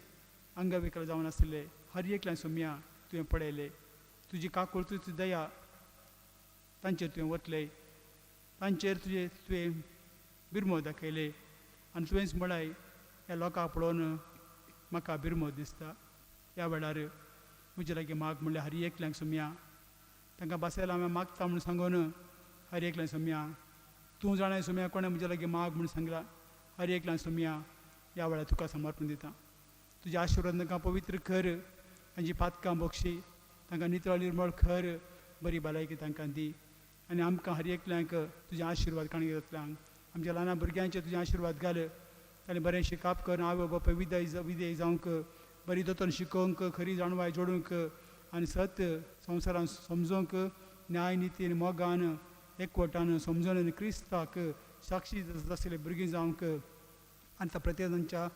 अंगविकल जावन आशिल्ले हर एकल्यान सोम्या तुवें पळयले. तुजी काकूळ तुजी दया तांचेर तुवें वतले, तांचेर तुजें तुवें बिरमो दाखयले आनी तुवेंच म्हळाय ह्या लोकांक पळोवन म्हाका बिरमो दिसता. ह्या वेळार म्हजे लागीं माग म्हणल्यार हर एकल्यांक सोम्या तांकां बासेल हांवें मागता म्हूण सांगून हर एकल्यान सोमया तूं जाणाय सोमया कोणें म्हज्या लागीं माग म्हूण सांगलां. हर एकल्यान सोमया ह्या वेळार तुका समर्पण दिता. तुज्या आशिर्वाद तांकां पवित्र कर, तांची पातकां बक्षी, तांकां नितळ निर्मळ कर, बरी भलायकी तांकां दी. आनी आमकां हर एकल्यांक तुजे आशिर्वाद काणी जातल्यांक आमच्या ल्हान भुरग्यांचे तुजे आशिर्वाद घाल. ताणें बरें शिकाप कर, आवय बापूय विदय जावंक, बरी दोतोन शिकोवंक, खरी जाणवाय जोडूंक आनी सत संवसारान समजोवंक, न्याय निती आनी मोगान एकवटान समजून आनी क्रिस्ताक साक्षी आशिल्ले भुरगीं जावंक आनी त्या प्रत्येकांच्या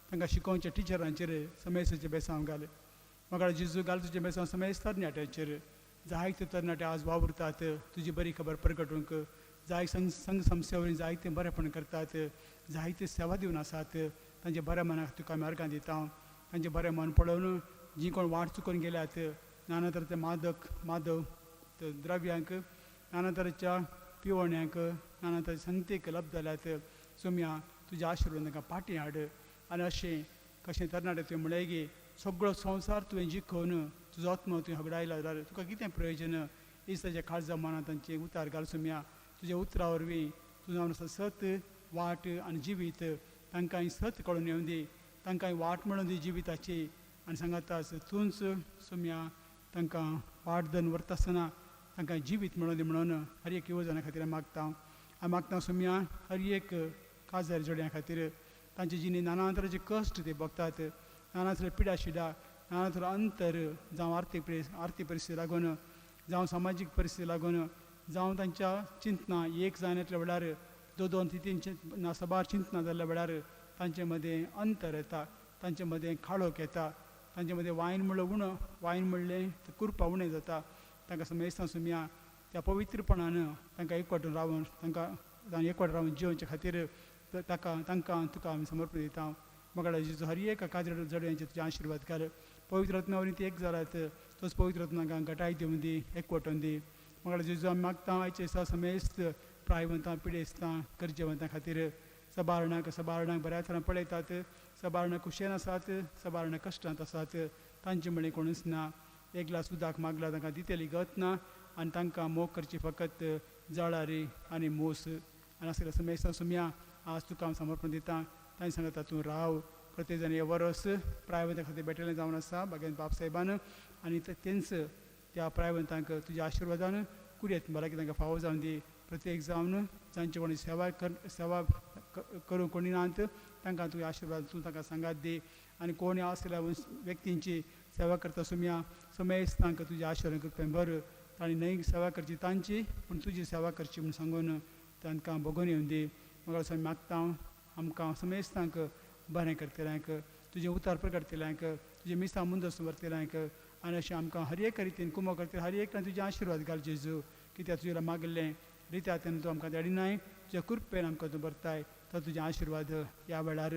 तांकां शिकोवच्या टिचरांचेर समेस्ताचें बेसांव घाल. म्हाका जेजू घाल तुजें बेसांव समेस्त तरणाट्यांचेर. जायते तरणाटे आज वावुरतात तुजी बरी खबर प्रगटूंक, जाय संघ संघ संस्थे वरवीं जायते बरेपण करतात, जायते सेवा दिवन आसात. तांच्या बऱ्या मनाक तुका आमी अर्गां दिता. तांचें बरें मन पळोवन जीं कोण वाट चुकून गेल्यात नाना तरेच्या मादक माधव द्रव्यांक, नाना तरेच्या पिवण्यांक, नाना तरेच्या संगतीक लब्ध जाल्यात. सोमया तुज्या आशिर्वाद तांकां पाटी हाड. आनी अशें कशें तरणाटे तुवें म्हणलें की सगळो संवसार तुवें जिखोवन तुजो आत्मो तुवें हगडायला जाल्यार तुका कितें प्रयोजन? इस्ताच्या काळजा मनांत तांचें उतार घाल सोमया. तुज्या उतरा वरवीं तूं जावन आसा सत वाट आनी जिवीत, तांकां सत कळून येवं दी, तांकां वाट मेळूं दी जिविताची. आनी सांगाताच तूंच सोमया तांकां वाट धरून व्हरता आसतना तांकां जिवीत मेळूं दी म्हणून हर एक युवजना खातीर हांव मागता. हांव मागता सोमया हर एक काजार जोड्यां खातीर, तांचे जिणे नाना तरेचे कश्ट ते भोगतात, नाना तरे पिडा शिडा, नाना तरे अंतर, जावं आर्थीक परिस्थिती लागून, जावं सामाजीक परिस्थिती लागून, जावं तांच्या चिंतना एक जायनातल्या वेळार दोन दोन तीन तीन चिंतना सबार चिंतना जाल्ल्या वेळार तांचे मदें अंतर येता, तांचे मदें काळोख येता, तांचे मदें वायन म्हणलें उणो, वायन म्हणलें कुरपा उणें जाता. तांकां समेस्तां सोमया त्या पवित्रपणान तांकां एकवटून रावन तांकां एकवट रावन जियोवचे खातीर ताका तांकां तुका आमी समर्पण दिता. म्हाका जेजू हर एक काजर जड्यांचे तुजे आशिर्वाद घाल. पवित्र आत्म्या वरवीं ती एक जाल्यात तोच पवित्र आत्मा तांकां घटाय दिवं दी, एकवटून दी. म्हाका जेजू आमी मागता आयचे दिसा समेस्त प्रायवंतां, पिडेस्तां, गरजेवंतां खातीर. सबारणाक सबारणाक बऱ्या तरान पळयतात, सबारणां खुशेन आसात, सबारणां कश्टांत आसात, तांचे म्हळें कोणूच ना. एक ग्लास उदक मागला तांकां दितली गत ना आनी तांकां मोग करची फकत जळारी आनी मोस. आनी आसलें समेस्तां सोमया आज तुका हांव समर्पण दिता. तांणी सांगता तूं राव. प्रत्येक जाण हे वरस प्रायवंता खातीर भेटलें जावन आसा बागेन बाप साहेबान आनी तेंच त्या प्रायवंतांक तुज्या आशिर्वादान कुरयत भलायकी तांकां फावो जावन दी. प्रत्येक जावन जांचे कोणी सेवा सेवा करूंक कोणी नात तांकां तुज्या आशिर्वाद तूं तांकां सांगात दी. आनी कोणी आसल्या व्यक्तींची सेवा करता सोमया समेस्त तांकां तुज्या आशिर्वाद कृपेन भर. तांणी न्हय सेवा करची तांची पूण तुजी सेवा करची म्हूण सांगून तांकां भोगून येवं दी. म्हाका स्वामी मागता आमकां समेस्तांक बरें करतल्यांक, तुजें उतार प्रगटतल्यांक, तुजें मिसां मुंदस व्हरतल्यांक आनी अशें आमकां हर एक रितीन कुमो करतले हर एकल्यान तुजें आशिर्वाद घाल जेजू. कित्याक तुजें मागिल्लें रित्या तेन्ना तूं आमकां धाडिनाय, तुज्या कृपेन आमकां तूं भरताय. तो तुजें आशिर्वाद ह्या वेळार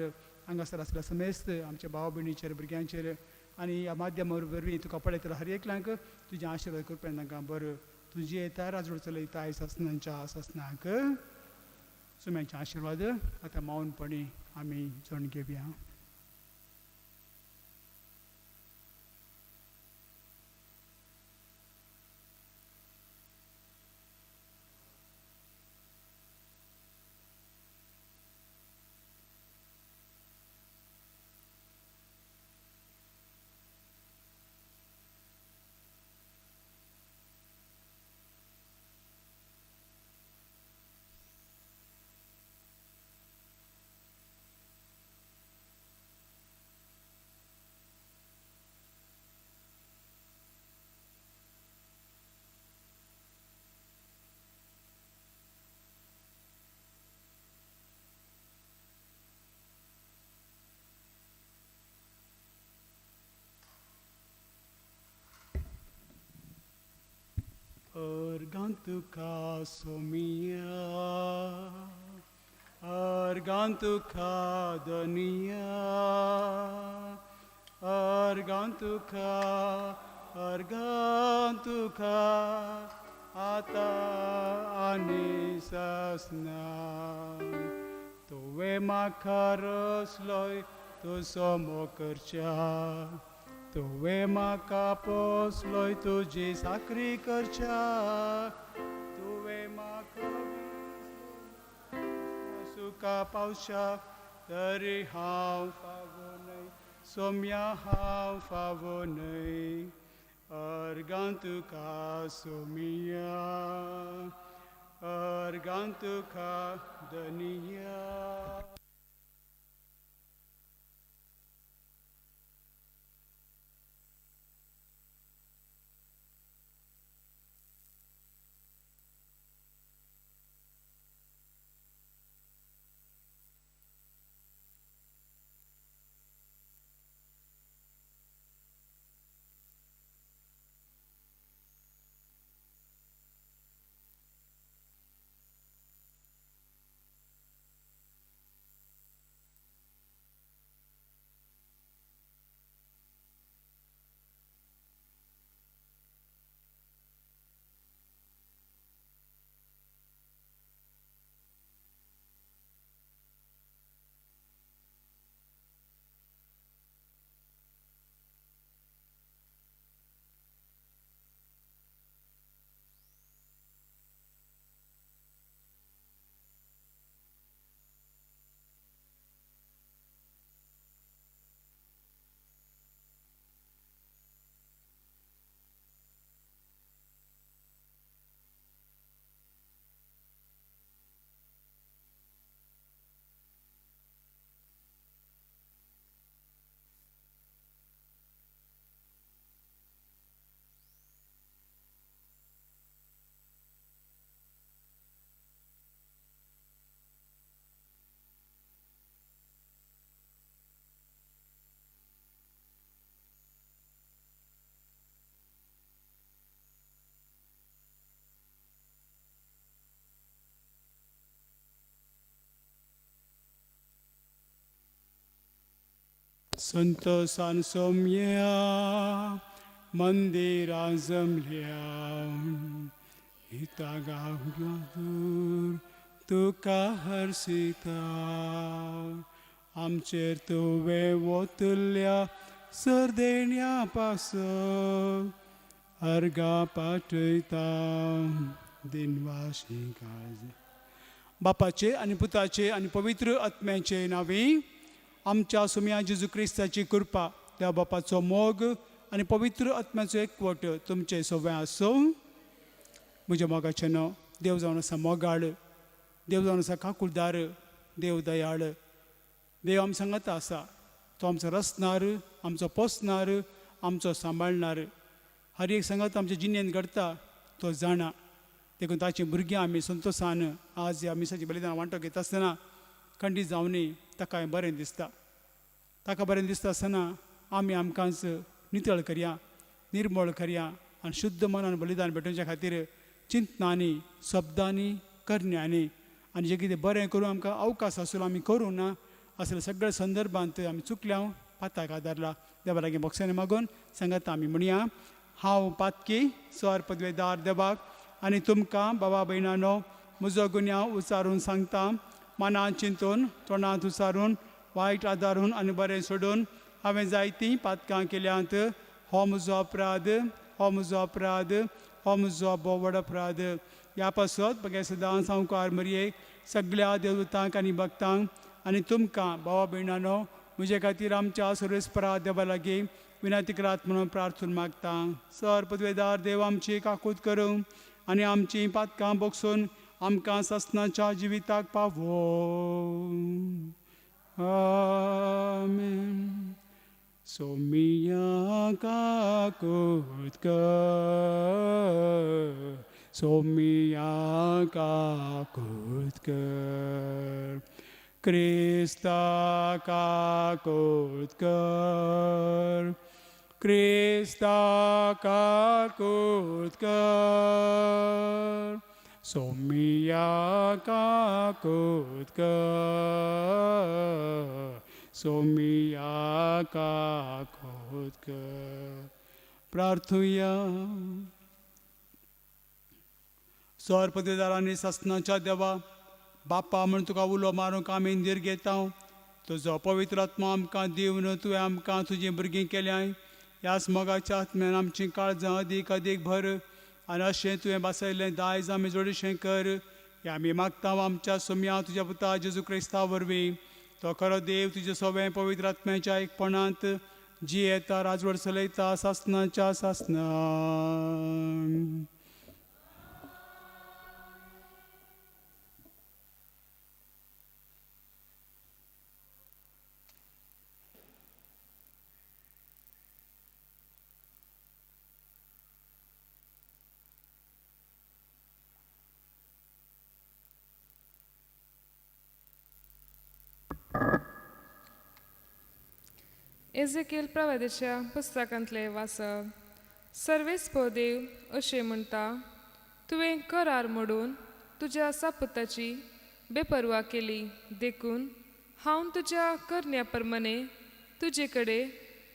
हांगासर आसल्या समेस्त आमच्या भाव भयणीचेर, भुरग्यांचेर आनी ह्या माध्यमा वरवीं तुका पळयतलो हर एकल्यांक तुजें आशिर्वाद कृपेन तांकां बरो. तुजी येता राजवट चलयता सासणांच्या सासणाक. सुम्याचे आशिर्वाद आतां मौनपणी आमी जण घेवया. अर्गां तुका सोमिया, अर्गां तुका दनिया, अर्गां तुका, अर्गां तुका आतां आनी सासना. तुवें म्हाका रसलोय तूं सोमो करच्या, तुवें म्हाका पोसलोय तुजी साकरी करच्या, तुवें म्हाका सुखा पावशा, तरी हांव फावो न्हय सोम्या, हांव फावो न्हय अर्गां तुका सोमिया, अर्गां तुका धनिया. संतोसान सोमया मंदिरां जमल्या, हिता गांव तुका हर्षिता, आमचेर तुवें वतल्या सरदेण्या पासत अर्गां पाठयता दिनवाशी काळज. बापाचे आनी पुताचे आनी पवित्र आत्म्याचे नांवी आमच्या सुम्या जेजू क्रिस्ताची कृपा, त्या बापाचो मोग आनी पवित्र आत्म्याचो एकवट तुमचे सगळें आसूं. म्हज्या मोगाचें न्हू, देव जावन आसा मोगाळ, देव जावन आसा काकुळदार, देव दयाळ, देव आम सांगाता आसा. तो आमचो रचणार, आमचो पोसणार, आमचो सांबाळणार. हर एक सांगात आमच्या जिणेंत घडता तो जाणा. देखून ताची भुरगीं आमी संतोसान आज ह्या मिसाची बलिदान वांटो घेता आसतना खंडीत जावनय ताका बरें दिसता. ताका बरें दिसता आसतना आमी आमकांच नितळ करया, निर्मळ करया आनी शुद्ध मनान बलिदान भेटोवच्या खातीर चिंतनांनी, शब्दांनी, करण्यांनी आनी जें कितें बरें करूं आमकां अवकाश आसलो आमी करूं ना असल्या सगळ्या संदर्भांत आमी चुकल्या पाताक आदारला. देवा लागीं बोक्सांनी मागून सांगाता आमी म्हणया, हांव पातकी स्वर पदवेदार देवाक आनी तुमकां बाबा भयणानो म्हजो गुन्यांव उचारून सांगता. मनांत चिंतून, तोंडांत उचारून, वायट आदारून आनी बरें सोडून हांवें जायतीं पातकां केल्यांत. हो म्हजो अपराध, हो म्हजो अपराध, हो म्हजो भोव व्हड अपराध. ह्या पासत म्हगे सदां सावकार मरयेक, सगळ्या देवदूतांक आनी भक्तांक आनी तुमकां भावा भयणानो म्हजे खातीर आमच्या सर्वेस्परा देवा लागीं विनंती करात म्हणून प्रार्थून मागता. सर पदवेदार देव आमची काकूत करूं आनी आमची पातकां बोगसून आमकां ससनाच्या जिविताक पावो. आमेन. सोमिया काकूत कर, सोमिया काकूत कर, क्रिस्ता काकूत कर, क्रिस्ता काकूत कर, सोमिया काकूत कर, सोमिया काकूत कर. प्रार्थुया. स्वर पदवेदारांनी सासणाच्या देवा बापा म्हूण तुका उलो मारूंक आमी धीर घेता. तुजो पवित्र आत्मा आमकां दिवन तुवें आमकां तुजीं भुरगीं केल्यांय. ह्याच मोगाच्या आत्म्यान आमचीं काळजां अदीक अदीक भर आनी अशें तुवें बासयल्लें दायज आमी जोडीशें कर. हें आमी मागता आमच्या सोम्या तुज्या पुता जेजू क्रिस्ता वरवीं. तो खरो देव तुजे सोवें पवित्र आत्म्याच्या एकपणांत जियेता, राजवट चलयता सासनाच्या सासना. एजेकेल प्रवादेच्या पुस्तकांतलें वाचप. सर्वेस्पर देव अशें म्हणटा, तुवें करार मोडून तुज्या सापुताची बेपर्वा केली, देखून हांव तुज्या करण्या प्रमाणे तुजे कडेन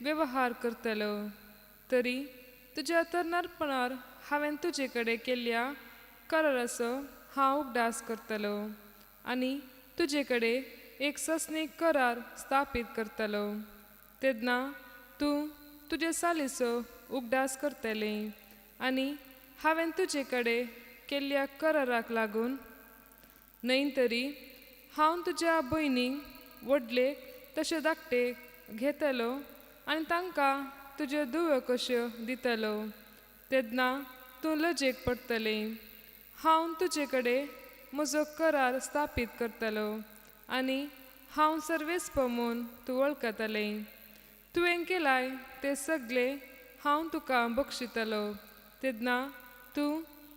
वेव्हार करतलो. तरी तुज्या तरणाटपणार हांवें तुजे कडेन केल्ल्या कराराचो हांव उगडास करतलो आनी तुजे कडेन एक सस्नीक करार स्थापीत करतलो. तेन्ना तूं तुजे सालीचो उगडास करतलें आनी हांवें तुजे कडेन केल्ल्या कराराक लागून न्हय तरी हांव तुज्या भयणीक व्हडलेक तशें धाकटेक घेतलो आनी तांकां तुज्यो दुव्यो कश्यो दितलो. तेन्ना तूं लजेक पडटलें. हांव तुजे कडेन म्हजो करार स्थापीत करतलो आनी हांव सर्वेस्पर म्हूण तूं वळखतलें. तुवें केलाय तें सगळें हांव तुका बक्षितलो. तेन्ना तूं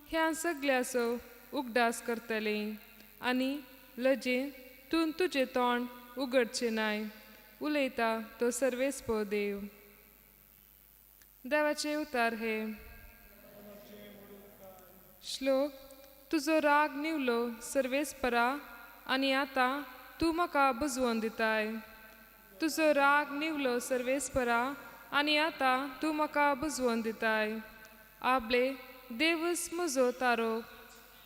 ह्या सगळ्याचो उगडास करतलें आनी लजेन तूं तुजें तोंड उगडचें नाय. उलयता तो सर्वेस्पर देव. देवाचे उतार हे. श्लोक. तुजो राग निवलो सर्वेस्परा आनी आतां तूं म्हाका बुजवोन दिताय. तुजो राग निवलो सर्वेस्परा आनी आतां तूं म्हाका बुजवोन दिताय. आपले देवच म्हजो तारो,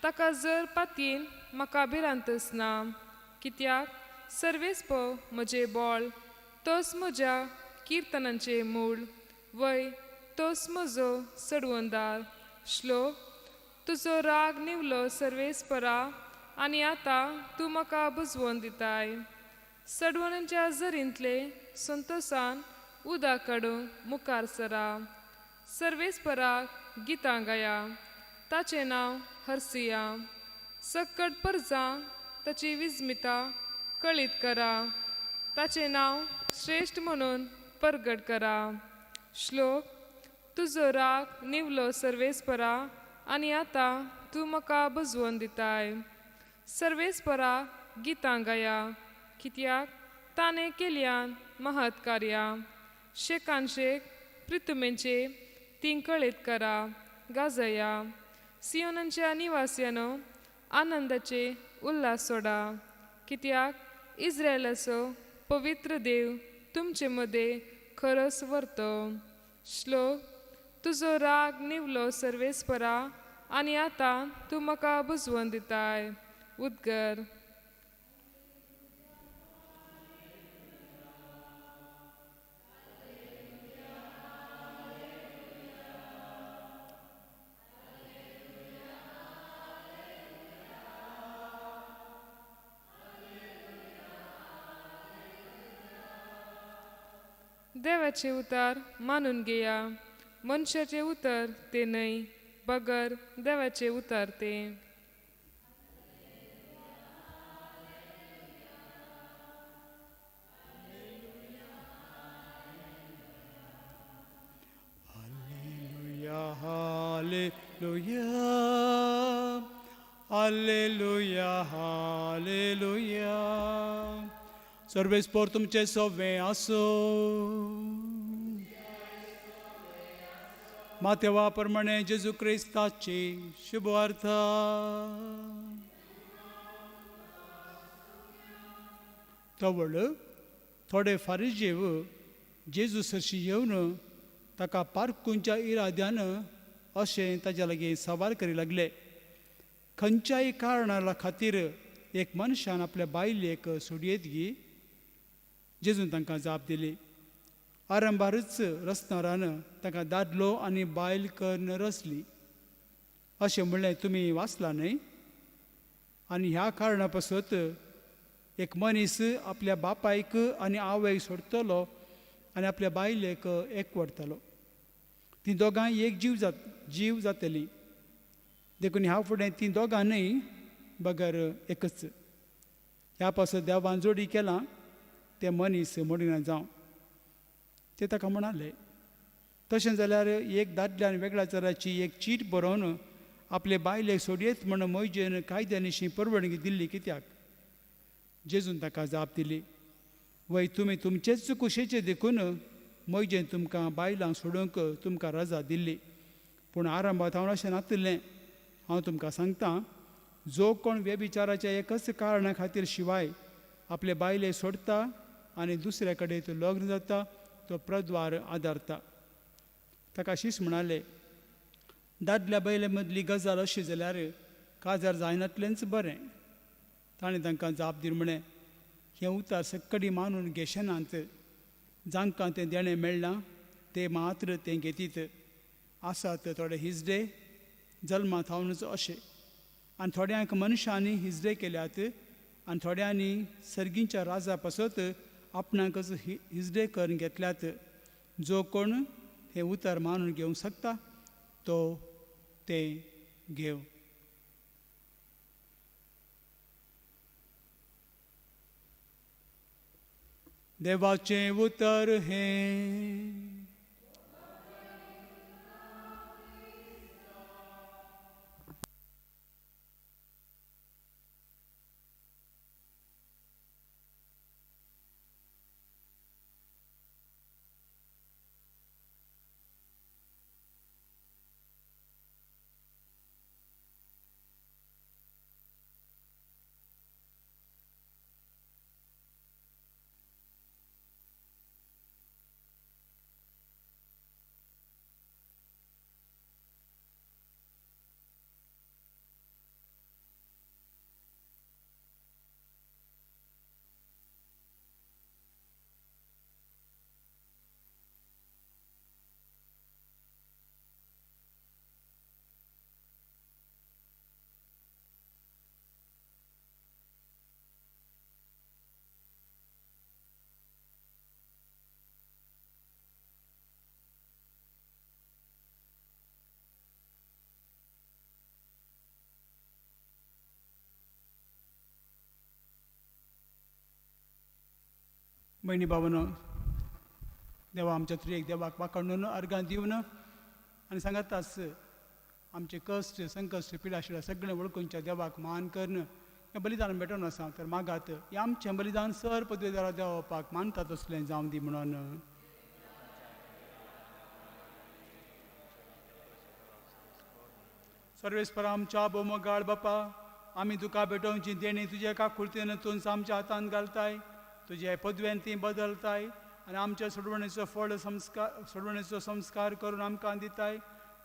ताका जर पातयेन म्हाका भिरांतच ना. कित्याक सर्वेस्पर म्हजें बळ, तोच म्हज्या किर्तनाचें मूळ, वय तोच म्हजो सडवंदार. श्लोक. तुजो राग निवलो सर्वेस्परा आनी आतां तूं म्हाका बुजवोन दिताय. सडवणाच्या जरींतले संतोसान उदक काडूंक मुखार सरा. सर्वेस्पराक गितां गाया, ताचें नांव हरसिया. सक्कड परजां ताची विस्मिता कळीत करा. ताचें नांव श्रेश्ठ म्हणून परगट करा. श्लोक. तुजो राग निवलो सर्वेस्परा आनी आतां तूं म्हाका बुजवोन दिताय. सर्वेस्परा गितां गाया, कित्याक ताणें केल्यान महत् कार्यां. शेकान शेक प्रितुमेचे तीं कळीत करा, गाजया. सियोनाच्या निवासियानो आनंदाचे उल्हास सोडा, कित्याक इस्रायलाचो पवित्र देव तुमचे मदें खरोच व्हरतो. श्लोक. तुजो राग निवलो सर्वेस्परा आनी आतां तूं म्हाका बुजवोन दिताय. उद्गर. देवाचे उतार मानून घेया, मनशाचे उतर ते न्हय, बगर देवाचे उतर ते. Alleluia, Alleluia, Alleluia, Alleluia. सर्वेस्पर तुमचे सवे आसो. मातेवा प्रमाणे जेजू क्रिस्ताची शुभ अर्थ. तवळ थोडे फारिजेव जेजू सरशी येवन ताका पारकूंच्या इराद्यान अशें ताज्या लागीं सवाल करी लागले. खंयच्याय कारणा खातीर एक मनशान आपल्या बायलेक सोडयेत गी? जेजून तांकां जाप दिली, आरंभारच रचणारान ताका दादलो आनी बायल करून रचली अशें म्हणलें तुमी वाचलां न्हय? आनी ह्या कारणा पासत एक मनीस आपल्या बापायक आनी आवयक सोडटलो आनी आपल्या बायलेक एकवटतलो. तीं दोगांय एक जीव जात जीव जातलीं. देखून ह्या फुडें तीं दोगां न्हय बगर एकच. ह्या पासत देवान जोडी केलां तें मनीस मोडिना जावं. ते ताका म्हणाले, तशें जाल्यार एक दादल्यान वेगळाचाराची एक चीट बरोवन आपले बायलेक सोडयेत म्हण मोयजेन कायद्यानिशीं परवणगी दिल्ली कित्याक? जेजून ताका जाप दिली, वय तुमी तुमचेच कुशेचे देखून मोयजेन तुमकां बायलांक सोडूंक तुमकां रजा दिल्ली. पूण आरंभात हांव अशें नातिल्लें. हांव तुमकां सांगतां, जो कोण व्यभिचाराच्या एकच कारणा खातीर शिवाय आपले बायले सोडटा आनी दुसऱ्या कडेन तो लग्न जाता तो प्रद्वार आदारता. ताका शीस म्हणाले, दादल्या बायले मदली गजाल अशी जाल्यार काजार जायनातलेंच बरें. ताणें तांकां जाप दिवन म्हळें, हें उतार सक्कडी मानून घेशेनात. जांकां तें देणें मेळ्ळां ते मात्र तें घेतीत. आसात थोडे हिजडे जल्मा थावनच अशे, आनी थोड्यांक मनशांनी हिजडे केल्यात आनी थोड्यांनी सर्गींच्या राजा पासत आपणाकच हिजडे करून घेतल्यात. जो कोण हें उतर मानून घेवंक शकता तो तें घेवं. देवाचें उतर हें. भयणी भावांनो, देवा आमच्या त्रिएक देवाक वाखाणून अर्गां दिवन आनी सांगाताच आमचे कश्ट संकश्ट पिडा सगळें वळखूनच्या देवाक मान करून हें बलिदान भेटोवन आसा. तर मागात हें आमचें बलिदान सर पदवेदारा देवा बापाक मानता तसलें जावं दी म्हणून. सर्वेस्परा आमच्या भोवमोगाळ बापा, आमी तुका भेटोवची देणी तुज्या काकुळतेन तूं आमच्या हातांत घालताय. तुजे पदवेन ती बदलताय आनी आमच्या सोडवणेचो फळ संस्कार सोडवणेचो संस्कार करून आमकां दिताय.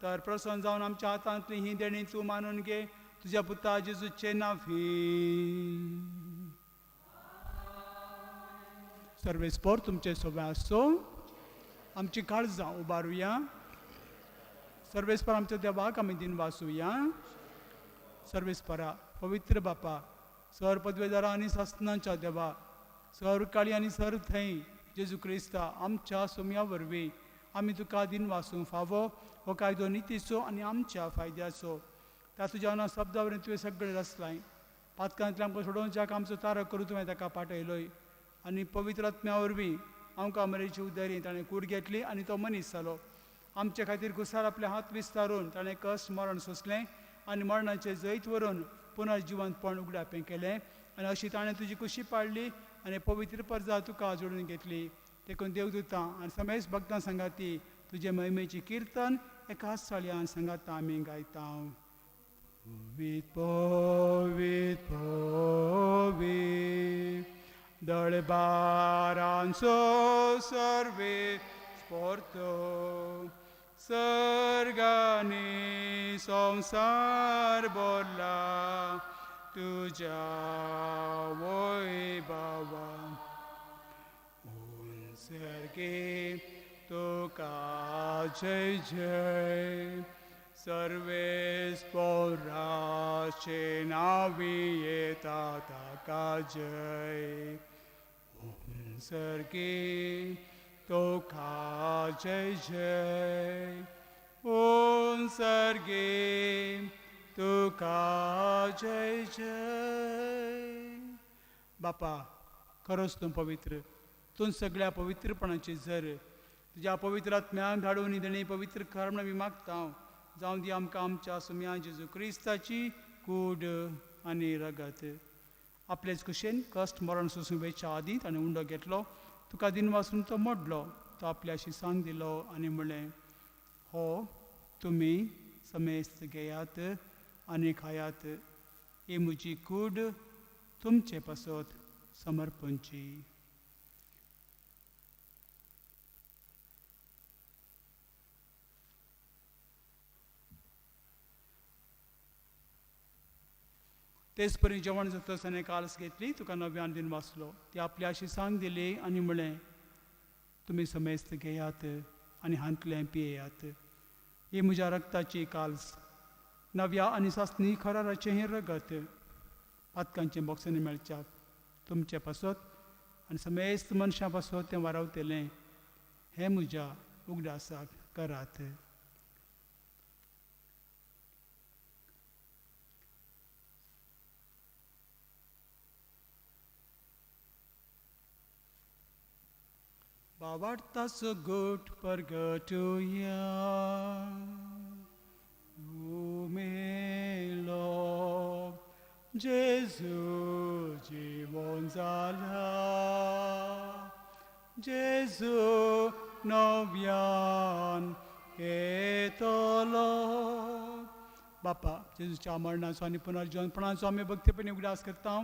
तर प्रसन्न जावन आमच्या हातांतली ही देणी तूं मानून घे. तुज्या पुता जेजूचे नांवी. सर्वेस्पर तुमचे सोबे आसचो. आमची काळजां उबारुया. सर्वेस्पर आमच्या देवाक आमी दिन वासुया. सर्वेस्परा पवित्र बापा, सर पदवेदारा आनी सासनाच्या देवा, सर काळी आनी सर थंय जेजू क्रिस्ता आमच्या सोम्या वरवीं आमी तुका दिन वासूंक फावो हो कायदो नितीचो आनी आमच्या फायद्याचो. त्या तुज्या नांव शब्दा वरवीं तुवें सगळें रचलाय. पातकांतल्यान आमकां सोडोवच्याक आमचो तारक करून तुवें ताका पाठयलोय आनी पवित्र आत्म्या वरवीं आमकां मरेची उदरी ताणें कूड घेतली आनी तो मनीस जालो. आमचे खातीर कुसार आपले हात विस्तारून ताणें कश्ट मरण सोंसलें आनी मरणाचें जैत व्हरून पुनर्जिवंतपण उगडापें केलें आनी अशी ताणें तुजी कुशी पाडली आनी पवित्र परजा तुका जोडून घेतली. देखून देवदूतां आनी समेस्त भक्तां सांगाती तुजे महिमेची किर्तन एकाच साळयान सांगाता आमी गायता. पवीत पवीत पवीत दळबारांचो सर्वे स्पोर्तो सर्गानी संवसार भरला तुज्या वैभवान. उंच सर्गे तुका जय जय सर्वेस पोराचे नावी येता ताका जय ओम सर्गे तुका जय जय ओम सर्गे तुका जय जय. बापा खरोच तूं पवित्र, तूं सगळ्या पवित्रपणाची झर. तुज्या पवित्र आत्म्यान धाडून देणे पवित्र कर म्हण आमी मागता. जावं दी आमकां आमच्या सुम्या जेजू क्रिस्ताची कूड आनी रगत. आपलेच कुशेन कश्ट मरण सोसूंक वेच्या आदीं ताणें उंडो घेतलो, तुका दिनवासून तो मोडलो, तो आपल्याशी सांग दिलो आनी म्हणलें, हो तुमी समेस्त घेयात आनी खायात, ही म्हजी कूड तुमचे पासत समर्पणची. तेच परी जेवण जातच ताणें काल्स घेतली, तुका नव्यान दिन वाचलो, ती आपल्याशी सांग दिली आनी म्हणलें, तुमी समेस्त घेयात आनी हांतलें पियेयात, ही म्हज्या रक्ताची काल्स, नव्या आनी सासणी खराराचें हें रगत, पातकांचें बोक्सांनी मेळच्याक तुमचे पासत आनी समेस्त मनशां पासत तें वारावतलें, हें म्हज्या उगडासाक करात. बाबार्ताचो गोट परगटुया उमेलो जेजू जिवन जाला, जेजू नव्यान येतलो. बापा जेजूच्या मरणाचो आनी पुनर्जीवनपणाचो आमी भक्तीपणी उगडास करता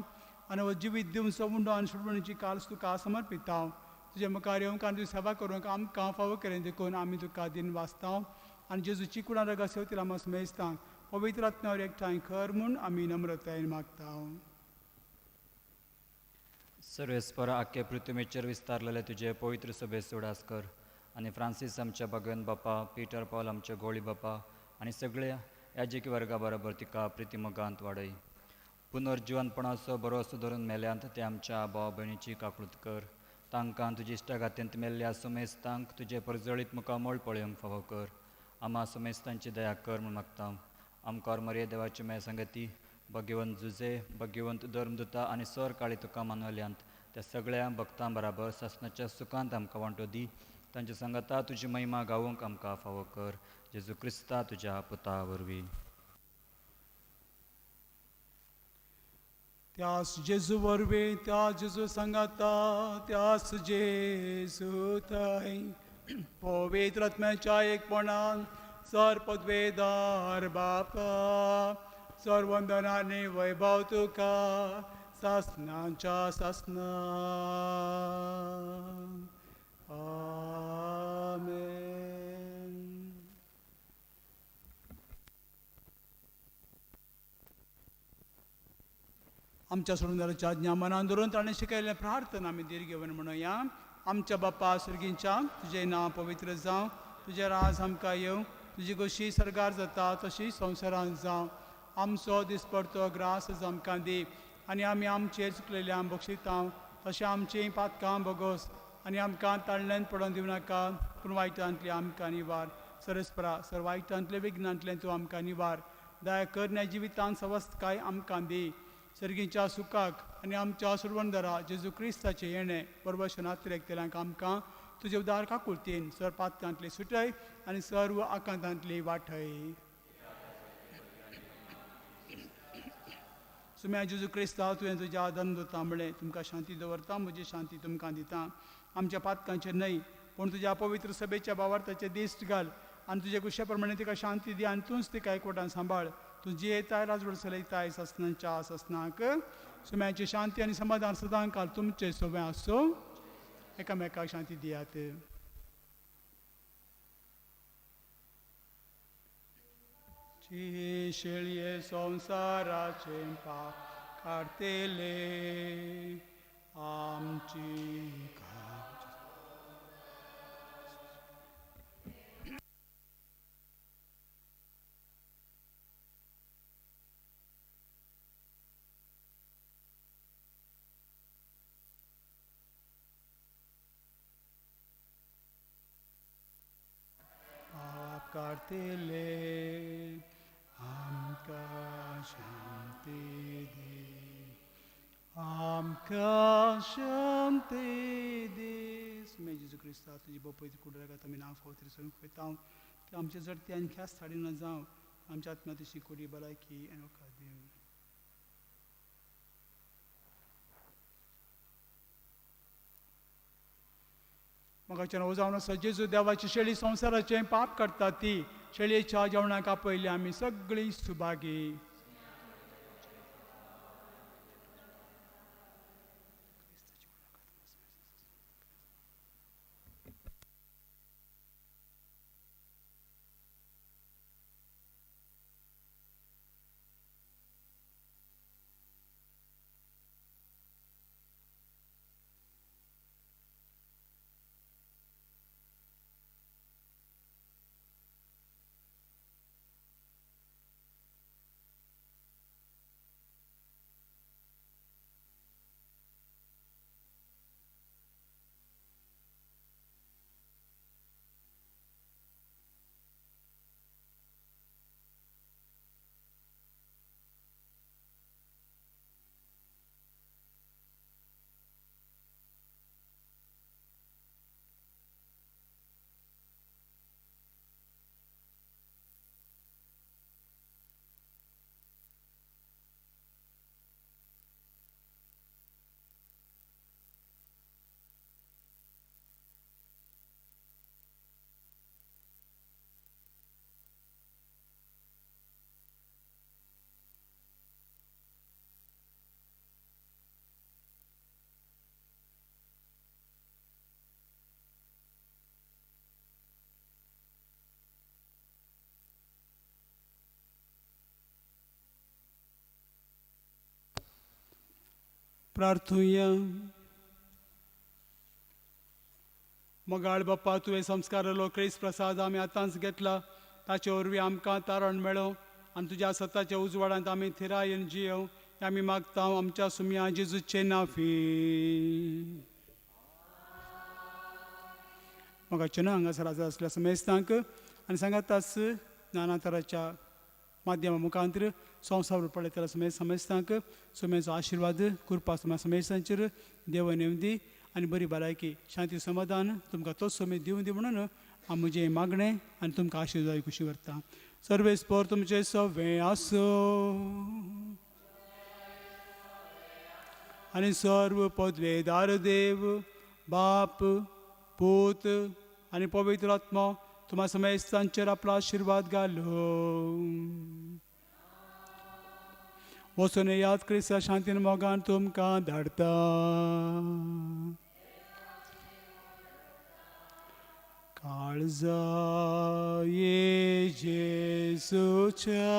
आनी हो जिवीत दिवन सवुंडो आनी सोडवणीची काल्स तुका समर्पिता. तुजे मुखार येवंक आनी तुजी सेवा करूंक आमकां फावो केलें देखून आमी तुका दिन वाचता आनी जेजूची कुडां रगत सेवतील आमी समेस्तांक पवित्र आत्म्यावर एकठांय कर म्हूण आमी नम्रतायेन मागता. सर्वेस्पर आख्खे पृथ्वीचेर विस्तारलेले तुजे पवित्र सभे उडास कर आनी फ्रांसीस आमच्या भगवंत बापा, पीटर पॉल आमच्या गोळी बापा आनी सगळ्या याजकी वर्गा बरोबर तिका प्रितीमोगांत वाडय. पुनर्जिवनपणाचो बरोसो धरून मेल्यांत ते आमच्या भाव भयणीची काकळूत कर. तांकां तुजी इश्टागातींत मेल्ल्या समेस्तांक तुजें परजळीत मुखामळ पळोवंक फावो कर. आमा समेस्तांची दया कर म्हूण मागता. आमकां मरिये देवाची मेळ संगती भगवंत जुजे, भगवंत धर्मदुता आनी सर काळी तुका मानवल्यांत त्या सगळ्या भक्तां बराबर सासणाच्या सुखांत आमकां वांटो दी. तांच्या सांगाता तुजी महिमा गावूंक आमकां फावो कर. जेजू क्रिस्ता तुज्या पुता वरवीं. त्यास जेजू वरवीं, त्या जेजू सांगाता, त्यास जेजू थंय पवित्र आत्म्याच्या एकपणान सर पदवेदार बापा सर्वंदनानी वैभव तुका सासनाच्या सासना. आमेन. आमच्या सोडूनदाराच्या आज्ञा मनान धरून ताणें शिकयल्लें प्रार्थना आमी धीर घेवन म्हणुया. आमच्या बापा सर्गींच्या, तुजें नांव पवित्र जावं, तुजें राज आमकां येवं, तुजी गोशी सर्गार जाता तशी संवसारांत जावं. आमचो दिसपडतो ग्रास आमकां दी आनी आमी आमचेर चुकलेल्या बक्षिता तशें आमचीं पातकां बोगोस आनी आमकां ताळल्यान पडोवन दिवं नाका, पूण वायटांतलें आमकां निवार. सरस्परा सर वायटांतलें विघ्नांतलें तूं आमकां निवार. दया कर न्या जिवितांत सवस्तकाय आमकां दी. सर्गीच्या सुखाक आनी आमच्या सुरवंदरा जेजू क्रिस्ताचें येणें बरोबर शनात्रेक आमकां तुजे उदार काकुळतीन सर पातकांतली सुटय आनी सर्व आकांतांतली वाटय. सुम्या जेजू क्रिस्ता तुवें तुज्या दंदुता म्हळें, तुमकां शांती दवरता, म्हजी शांती तुमकां दिता. आमच्या पातकांचेर न्हय पूण तुज्या पवित्र सभेच्या बावार्थाचे दिश्ट घाल आनी तुजे कुशे प्रमाणे तिका शांती दी आनी तूंच तिका एकवटान सांबाळ. तूं जियेताय राजवट चलयताय ससनाच्या ससनाक. सुम्याची शांती आनी समाधान सदां काल तुमचे सोबें आसूं. एकामेकाक शांती दियात. शेळये संवसाराचे पाप काडतेले आमची प्रार्थेले आमकां शांती दी, आमकां शांती दी। सुमे जेजू क्रिस्ता तुजी बपय कुडराक आमी नांव फावतरी सगळीं पळयता ते आमचे जर ते आनी ख्यास हाडिना जावं आमच्या आत्म्या तशी कुडी भलायकी आनी वखद दिवं। म्हाका जावन आसा जेजू देवाची शेळी संवसाराचें पाप करता ती शेळयेच्या जेवणाक आपयली आमी सगळीं सुभागी। प्रार्थुया। मोगाळ बाप्पा, तुवें संस्कारलो क्रिस्त प्रसाद आमी आतांच घेतला, ताचे वरवीं आमकां तारण मेळो आनी तुज्या सताच्या उजवाडांत आमी थिरायेन जियेवं हें आमी मागता आमच्या सुमया जेजूचे नाफी। मोगाचे ना हांगासर हाजर आसल्या समेस्तांक आनी सांगाताच नाना तराच्या माध्यमा मुखांतर संवसार पळयतल्या समेस्तांक सुम्याचो आशिर्वाद कृपा सुम्या समेस्तांचेर देव नेवदी आनी बरी भलायकी शांती समाधान तुमकां तोच सोमे दिवं दी म्हणून हांव म्हजें मागणें आनी तुमकां आशिर्वाद खुशी करता। सर्वेस्पर तुमचें सगळें आसूं आनी सर्व पदवेदार देव बाप पूत आनी पवित्र आत्मो तुमा समेस्तांचेर आपलो आशिर्वाद घालो। वचून याद क्रिस्ता शांतीन मोगान तुमकां धाडटा। काळजा ये जेजूच्या